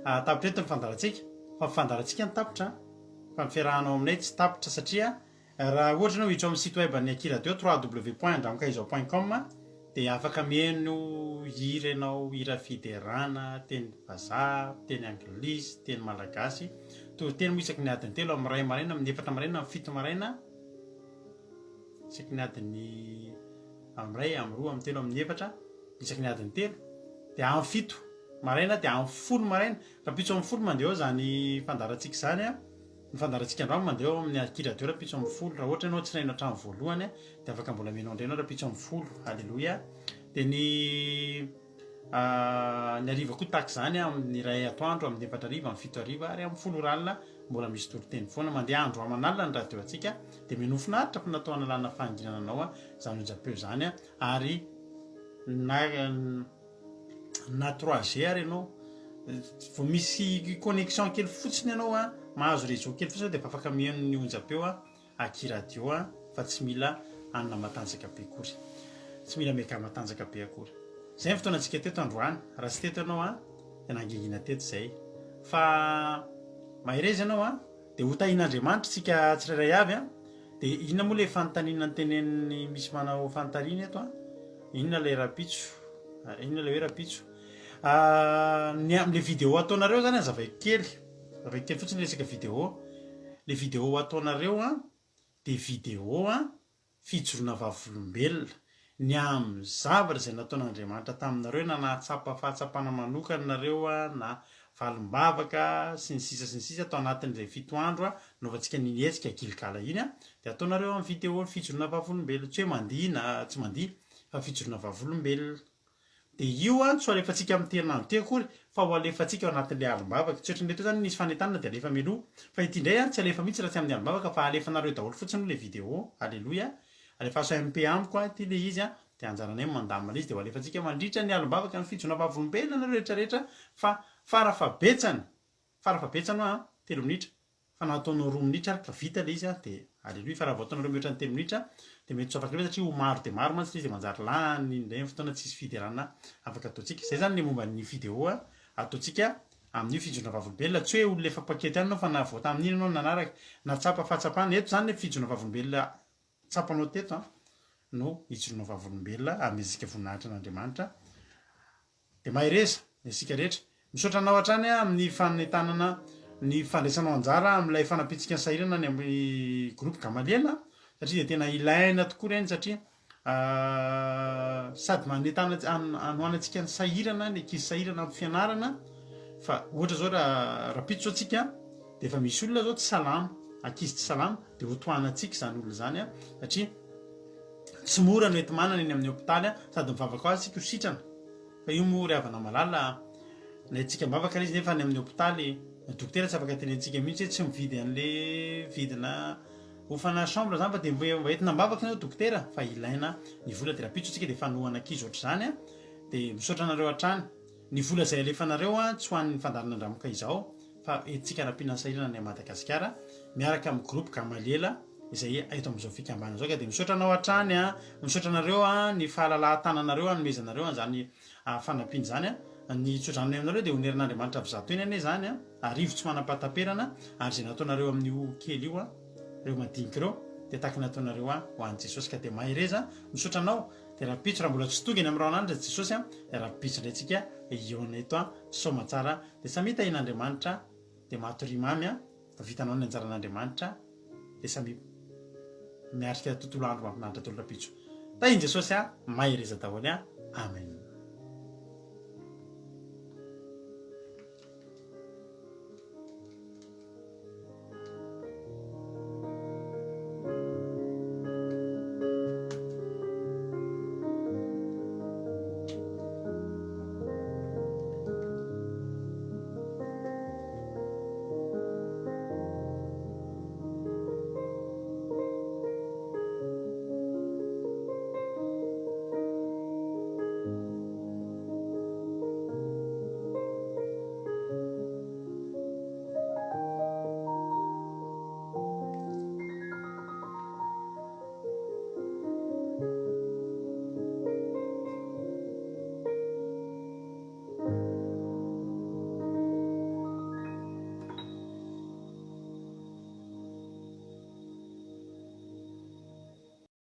S1: Ah, tapitra eto ny fandaharantsika, fa ny fandaharantsika no tapitra fa ny fiarahanao aminay tsy tapitra satria raha ohatra ianao hiditra ao amin'ny site web an'ny Aky Radio www.andramokaizao.com dia afaka mihaino hira ianao, hira fiderana, teny vazaha, teny anglisy, teny malagasy, toriteny moa isaky ny adiny telo, amin'ny iray maraina, amin'ny efatra maraina, amin'ny fito maraina, isaky ny adiny amin'ny iray, amin'ny roa, amin'ny telo, amin'ny efatra, isaky ny adiny telo, dia amin'ny fito maraina dia amin'ny folo maraina, rahampitso amin'ny folo mandeha ao izany fandaharantsika izany an, ny fandaharantsika androany mandeha ao amin'ny Aky Radio rahampitso amin'ny folo, raha ohatra ianao tsy naino hatramin'ny voalohany dia afaka mbola mihaino indray ianao rahampitso amin'ny folo, aleloia, dia ny ny hariva koa tahaka izany amin'ny iray atoandro, amin'ny efatra hariva, amin'ny fito hariva ary amin'ny folo ora alina mbola misy toriteny foana. Mandeha andro aman'alina ny radio antsika dia minoa finaritra fa natao hanalana fahanginana anao izany onjam-peo izany ary na na 3G ary ianao vao misy connexion kely fotsiny ianao mahazo réseau kely fotsiny dia efa afaka mihaino ny onjam-peo Aky radio a, fa tsy mila anona matanjaka be akory. Tsy mila mega matanjaka be akory. Izay ny fotoanantsika teto androany. Raha tsy teto ianao a, dia nangingina teto izay. Fa mahereza ianao a, dia ho tahian'Andriamanitra isika tsirairay avy a. Dia inona moa ilay fanontaniana notenenin'ny misy manao fanontaniana eto a? Inona ilay rahampitso? Inona ilay hoe rahampitso? Ny amin'ilay vidéo ataonareo izany hazavaiko kely. Hazavaiko kely fotsiny resaka vidéo. Le vidéo ataonareo an de vidéo an fijoroana vavolombelona ny amin'ny zavatra izay nataon'Andriamanitra taminareo na nahatsapa fahatsapana manokana nareo an na valim-bavaka sy ny sisa sy ny sisa tao anatin'ilay fito andro an nanaovantsika an'iny hetsika Gilgala iny an de ataonareo amin'ny vidéo ny fijoroana vavolombelona tsy hoe mandihy na tsy mandihy fa fijoroana vavolombelona Dia io an, tsy ho alefantsika amin'ity herinandro ity akory, fa ho alefantsika ao anatin'ilay alim-bavaka. Tsy ohatran'ny eto izany nisy fanentanana dia alefa mialoha, fa ity indray an, tsy alefa mihitsy raha tsy amin'ny alim-bavaka fa alefanareo daholo fotsiny aloha ilay vidéo. Aleloia. Alefaso MP amiko an, ity ilay izy an, dia anjaranay ny mandamina ilay izy, dia ho alefantsika mandritra ny alim-bavaka ny fijoroana vavolombelona nareo rehetra rehetra fa farafahabetsany, farafahabetsany hoa an, telo minitra. Fa na ataonao roa minitra ary ka vita ilay izy an, dia aleloia, fa raha vao ataonareo mihoatra ny telo minitra dia mety tsy ho afaka indray satria ho maro dia maro mantsy ilay izy dia manjary lany indray ny fotoana tsisy fiderana afaka ataontsika. Izay izany ilay momba ny vidéo ataontsika amin'io fijoroana vavolombelona, tsy hoe olona efa mpaketo ihany ianao fa na vao tamin'iny ianao no nanaraka, nahatsapa fahatsapana, eto izany ilay fijoroana vavolombelona tsapanao teto an, no hijoroanao vavolombelona hanomezantsika voninahitra an'Andriamanitra. Dia mahereza isika rehetra. Misaotra anao hatrany amin'ny fanentanana ny fandraisanao anjara amin'ilay fanampiantsika ny sahirana any amin'ny groupe Gamaliel satria dia tena ilaina tokoa ireny satria sady manentana hanohanantsika ny sahirana, ny ankizy sahirana amin'ny fianarana fa ohatra izao raha rahampitso izao tsika dia efa misy olona izao tsy salama, ankizy tsy salama dia ho tohanantsika izany olona izany satria Tsy mora no enti-manana eny amin'ny hopitaly sady mivavaka ho azy tsika ho sitrana fa io moa ry havana malala na etsika am-bavaka ilay izy nefa any amin'ny hopitaly ny dokotera tsy afaka tenentsika mihitsy hoe tsy mividy an'le vidina hofana chambre zany fa dia mba entina am-bavaka ianao dokotera fa ilaina ny vola dia rahampitso tsika dia fanohana ankizy ohatr'izany a dia misaotra anareo hatrany ny vola izay alefanareo a tsy ho an'ny fandaharana Andramoka izao fa entintsika hanampiana ny sahirana any Madagasikara miaraka amin'ny groupe Gamaliela izay eto amin'izao fikambanana izao ka dia misaotra anao hatrany a, misaotra anareo a ny fahalalahan-tananareo hanomezanareo an'izany fanampiana izany a, ny tsodranonay aminareo dia honeran'Andriamanitra avy zato eny anie izany a, arivo tsy manam-pahataperana ary izay nataonareo amin'io kely io a, ireo madinika ireo dia tahaka ny nataonareo a ho an'i Jesosy ka dia mahereza, misaotra anao, dia rahampitso raha mbola tsy tonga eny amin'ny rahona any ry Jesosy a, dia rahampitso indray tsika hihaona eto a, soamatsara, dia samia tahian'Andriamanitra, dia matoria mamy a. Fa vitanao ny anjaran'Andriamanitra dia samia. Miatrika tontolo andro mahafinaritra daholo rahampitso. Tahin'i Jesosy a, mahereza daholo a. Amen.